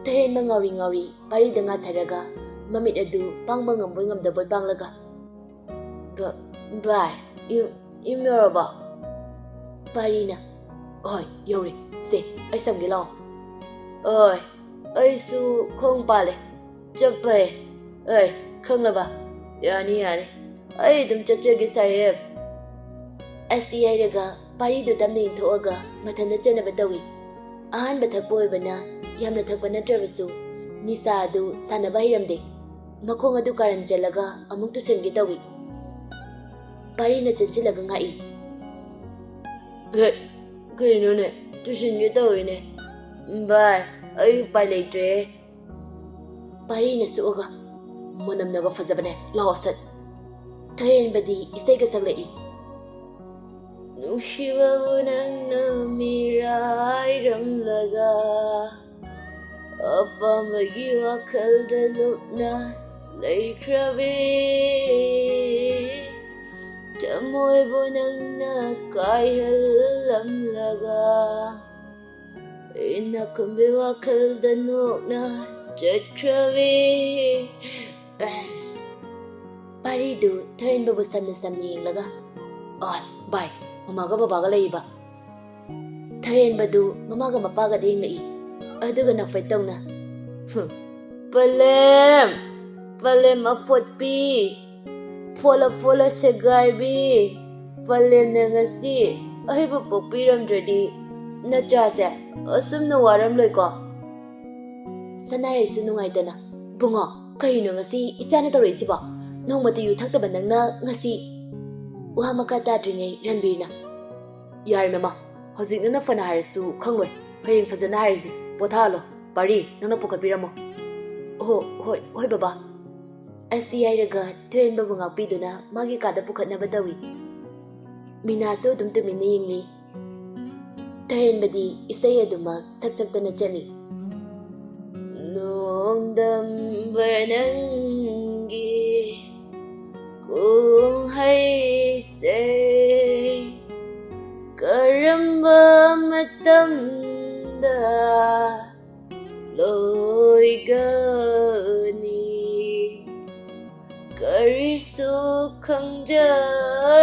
ꯊꯣꯏꯍꯦꯟꯕ ꯉꯥꯎꯔꯤ ꯉꯥꯎꯔꯤ ꯄꯥꯔꯤꯗ ꯉꯥꯊꯔꯒ ꯃꯃꯤꯠ ꯑꯗꯨ ꯄꯥꯡꯕ ꯉꯝꯕꯣꯏ ꯉꯝꯗꯕꯣꯏ ꯄꯥꯡꯂꯒ, "ꯚ-, ꯚꯥꯏ, ꯌꯨꯝ, ꯌꯨꯝ ꯌꯧꯔꯕꯣ?" ꯄꯥꯔꯤꯅ, "ꯍꯣꯏ, ꯌꯧꯔꯦ꯫ ꯁꯦ, ꯑꯩ ꯁꯝꯒꯦ ꯂꯥꯛꯑꯣ꯫" "ꯍꯣꯏ, ꯑꯩꯁꯨ ꯈꯣꯡ ꯄꯥꯜꯂꯦ꯫ ꯆꯠꯄ ꯍꯩ꯫ ꯑꯩ, ꯈꯪꯂꯕ? ꯌꯥꯅꯤ, ꯌꯥꯅꯤ꯫ ꯑꯩ ꯑꯗꯨꯝ ꯆꯠꯆꯒꯦ, ꯁꯥꯍꯦꯕ꯫" ꯑꯁꯤ ꯍꯥꯏꯔꯒ ꯄꯥꯔꯤꯗꯨ ꯇꯞꯅ ꯏꯟꯊꯣꯛꯑꯒ ꯃꯊꯟꯇ ꯆꯠꯅꯕ ꯇꯧꯏ꯫ ꯑꯍꯥꯟꯕ ꯊꯛꯄ ꯑꯣꯏꯕꯅ ꯌꯥꯝꯅ ꯊꯛꯄ ꯅꯠꯇ꯭ꯔꯕꯁꯨ ꯅꯤꯁꯥ ꯑꯗꯨ ꯁꯥꯟꯅꯕ ꯍꯩꯔꯝꯗꯦ꯫ ꯃꯈꯣꯡ ꯑꯗꯨ ꯀꯥꯔꯟ ꯆꯜꯂꯒ ꯑꯃꯨꯛ ꯇꯨꯁꯟꯒꯦ ꯇꯧꯏ꯫ ꯄꯥꯔꯤꯅ ꯆꯦꯟꯁꯤꯜꯂꯒ ꯉꯥꯛꯏ꯫ "ꯍꯦ, ꯀꯩꯅꯣꯅꯦ? ꯇꯨꯁꯤꯟꯒꯦ ꯇꯧꯔꯤꯅꯦ꯫ ꯚꯥꯏ, ꯑꯩ ꯎꯄꯥꯏ ꯂꯩꯇ꯭ꯔꯦ꯫" ꯄꯥꯔꯤꯅ ꯁꯨꯛꯑꯒ, "ꯃꯅꯝꯅꯒ ꯐꯖꯕꯅꯦ, ꯂꯥꯛꯑꯣ ꯁꯠ꯫" ꯊꯣꯏꯍꯦꯟꯕꯗꯤ ꯏꯁꯩꯒ ꯁꯛꯂꯛꯏ꯫ "ꯅꯨꯡꯁꯤꯕꯕꯨ ꯅꯪꯅ ꯃꯤꯔꯥꯏꯔꯝꯂꯒ, ꯑꯄꯥꯝꯕꯒꯤ ꯋꯥꯈꯜꯗ ꯂꯨꯞꯅ ꯂꯩꯈ꯭ꯔꯕꯤ, ꯊꯃꯣꯏꯕꯨ ꯅꯪꯅ ꯀꯥꯏꯍꯜꯂꯝꯂꯒ, ꯏꯅꯥꯛ ꯈꯨꯟꯕꯤ ꯋꯥꯈꯜꯗ ꯅꯣꯛꯅ ꯆꯠꯈ꯭ꯔꯕꯤ꯫" ꯄꯥꯔꯤꯗꯨ ꯊꯣꯏꯍꯦꯟꯕꯕꯨ ꯁꯝꯅ ꯁꯝꯅ ꯌꯦꯡꯂꯒ, "ꯑꯁ, ꯚꯥꯏ, ꯃꯃꯥꯒ ꯕꯕꯥꯒ ꯂꯩꯔꯤꯕ?" ꯊꯣꯏꯍꯦꯟꯕꯗꯨ ꯃꯃꯥꯒ ꯃꯄꯥꯒꯗ ꯌꯦꯡꯂꯛꯏ꯫ ꯑꯗꯨꯒ ꯅꯣꯛꯐꯦꯠ ꯇꯧꯅ, "ꯍꯨꯝ, ꯄꯂꯦꯝ, ꯄꯂꯦꯝ ꯑꯐꯣꯠꯄꯤ, ꯐꯣꯠꯂ ꯐꯣꯠꯂ ꯁꯦꯒꯥꯏꯕꯤ, ꯄꯂꯦꯝꯅ ꯉꯁꯤ ꯑꯩꯕꯨ ꯄꯣꯛꯄꯤꯔꯝꯗ꯭ꯔꯗꯤ ꯅꯆꯥꯁꯦ ꯑꯁꯨꯝꯅ ꯋꯥꯔꯝꯂꯣꯏꯀꯣ꯫" ꯁꯅꯥꯔꯩꯁꯨ ꯅꯨꯡꯉꯥꯏꯇꯅ, "ꯕꯨꯡꯉꯣ, ꯀꯩꯅꯣ ꯉꯁꯤ ꯏꯆꯥꯅ ꯇꯧꯔꯛꯏꯁꯤꯕꯣ? ꯅꯣꯡꯃꯇ ꯌꯨ ꯊꯛꯇꯕ ꯅꯪꯅ ꯉꯁꯤ?" ꯋꯥ ꯃꯈꯥ ꯇꯥꯗ꯭ꯔꯤꯉꯩ ꯔꯟꯕꯤꯔꯅ, "ꯌꯥꯔꯦ ꯃꯃꯥ, ꯍꯧꯖꯤꯛ ꯅꯪꯅ ꯐꯅ ꯍꯥꯏꯔꯁꯨ ꯈꯪꯂꯣꯏ꯫ ꯍꯌꯦꯡ ꯐꯖꯅ ꯍꯥꯏꯔꯁꯤ꯫ ꯄꯣꯊꯥꯍꯜꯂꯣ꯫ ꯄꯥꯔꯤ, ꯅꯪꯅ ꯄꯨꯈꯠꯄꯤꯔꯝꯃꯣ꯫" "ꯑꯣ, ꯍꯣꯏ, ꯍꯣꯏ ꯕꯕꯥ꯫" ꯑꯁꯤ ꯍꯥꯏꯔꯒ ꯊꯣꯏꯍꯦꯟꯕꯕꯨ ꯉꯥꯛꯄꯤꯗꯨꯅ ꯃꯥꯒꯤ ꯀꯥꯗ ꯄꯨꯈꯠꯅꯕ ꯇꯧꯏ꯫ ꯃꯤꯅꯥꯁꯨ ꯑꯗꯨꯝ ꯇꯨꯃꯤꯟꯅ ꯌꯦꯡꯂꯤ꯫ ꯊꯣꯏꯍꯦꯟꯕꯗꯤ ꯏꯁꯩ ꯑꯗꯨꯃꯛ ꯁꯛ ꯁꯛꯇꯅ ꯆꯠꯂꯤ꯫ ꯅꯣꯡꯗꯝꯕ ꯅꯪꯒꯤ ꯀꯣꯡꯍꯩ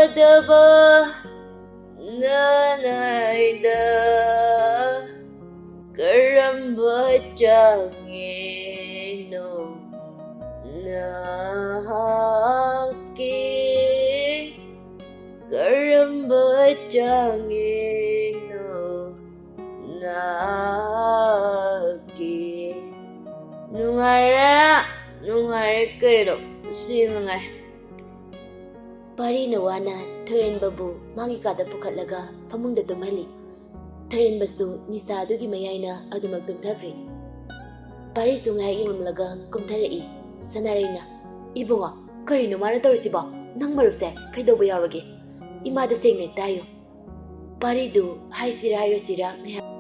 ꯌꯥꯗꯕ ꯅꯅꯥꯏꯗ ꯀꯔꯝꯕ ꯆꯥꯡꯌꯦꯡꯅꯣ ꯅꯍꯥꯛꯀꯤ? ꯀꯔꯝꯕ ꯆꯥꯡꯌꯦꯡꯅꯣ ꯅꯍꯥꯛꯀꯤ? ꯅꯨꯡꯉꯥꯏꯔꯦ, ꯅꯨꯡꯉꯥꯏꯔꯦ ꯀꯩꯅꯣ, ꯁꯤ ꯃꯉꯥꯏ꯫ ꯄꯥꯔꯤꯅ ꯋꯥꯅ ꯊꯣꯏꯍꯦꯟꯕꯕꯨ ꯃꯥꯒꯤ ꯀꯥꯗ ꯄꯨꯈꯠꯂꯒ ꯐꯃꯨꯡꯗ ꯇꯨꯝꯍꯜꯂꯤ꯫ ꯊꯣꯏꯍꯦꯟꯕꯁꯨ ꯅꯤꯁꯥꯗꯨꯒꯤ ꯃꯌꯥꯏꯅ ꯑꯗꯨꯃꯛ ꯇꯨꯝꯊꯈ꯭ꯔꯦ꯫ ꯄꯥꯔꯤꯁꯨ ꯉꯥꯏꯍꯥꯛ ꯌꯦꯡꯂꯝꯂꯒ ꯀꯨꯝꯊꯔꯛꯏ꯫ ꯁꯅꯥꯔꯩꯅ, "ꯏꯕꯨꯡꯉꯣ, ꯀꯔꯤꯅꯣ ꯃꯥꯅ ꯇꯧꯔꯤꯁꯤꯕꯣ? ꯅꯪ ꯃꯔꯨꯞꯁꯦ ꯀꯩꯗꯧꯕ ꯌꯥꯎꯔꯒꯦ? ꯏꯃꯥꯗ ꯁꯦꯡꯅ ꯍꯦꯛꯇ ꯍꯥꯏꯌꯨ꯫" ꯄꯥꯔꯤꯗꯨ ꯍꯥꯏꯁꯤꯔꯥ ꯍꯥꯏꯔꯣꯏꯁꯤꯔꯥ ꯉꯥꯏꯍꯥꯛ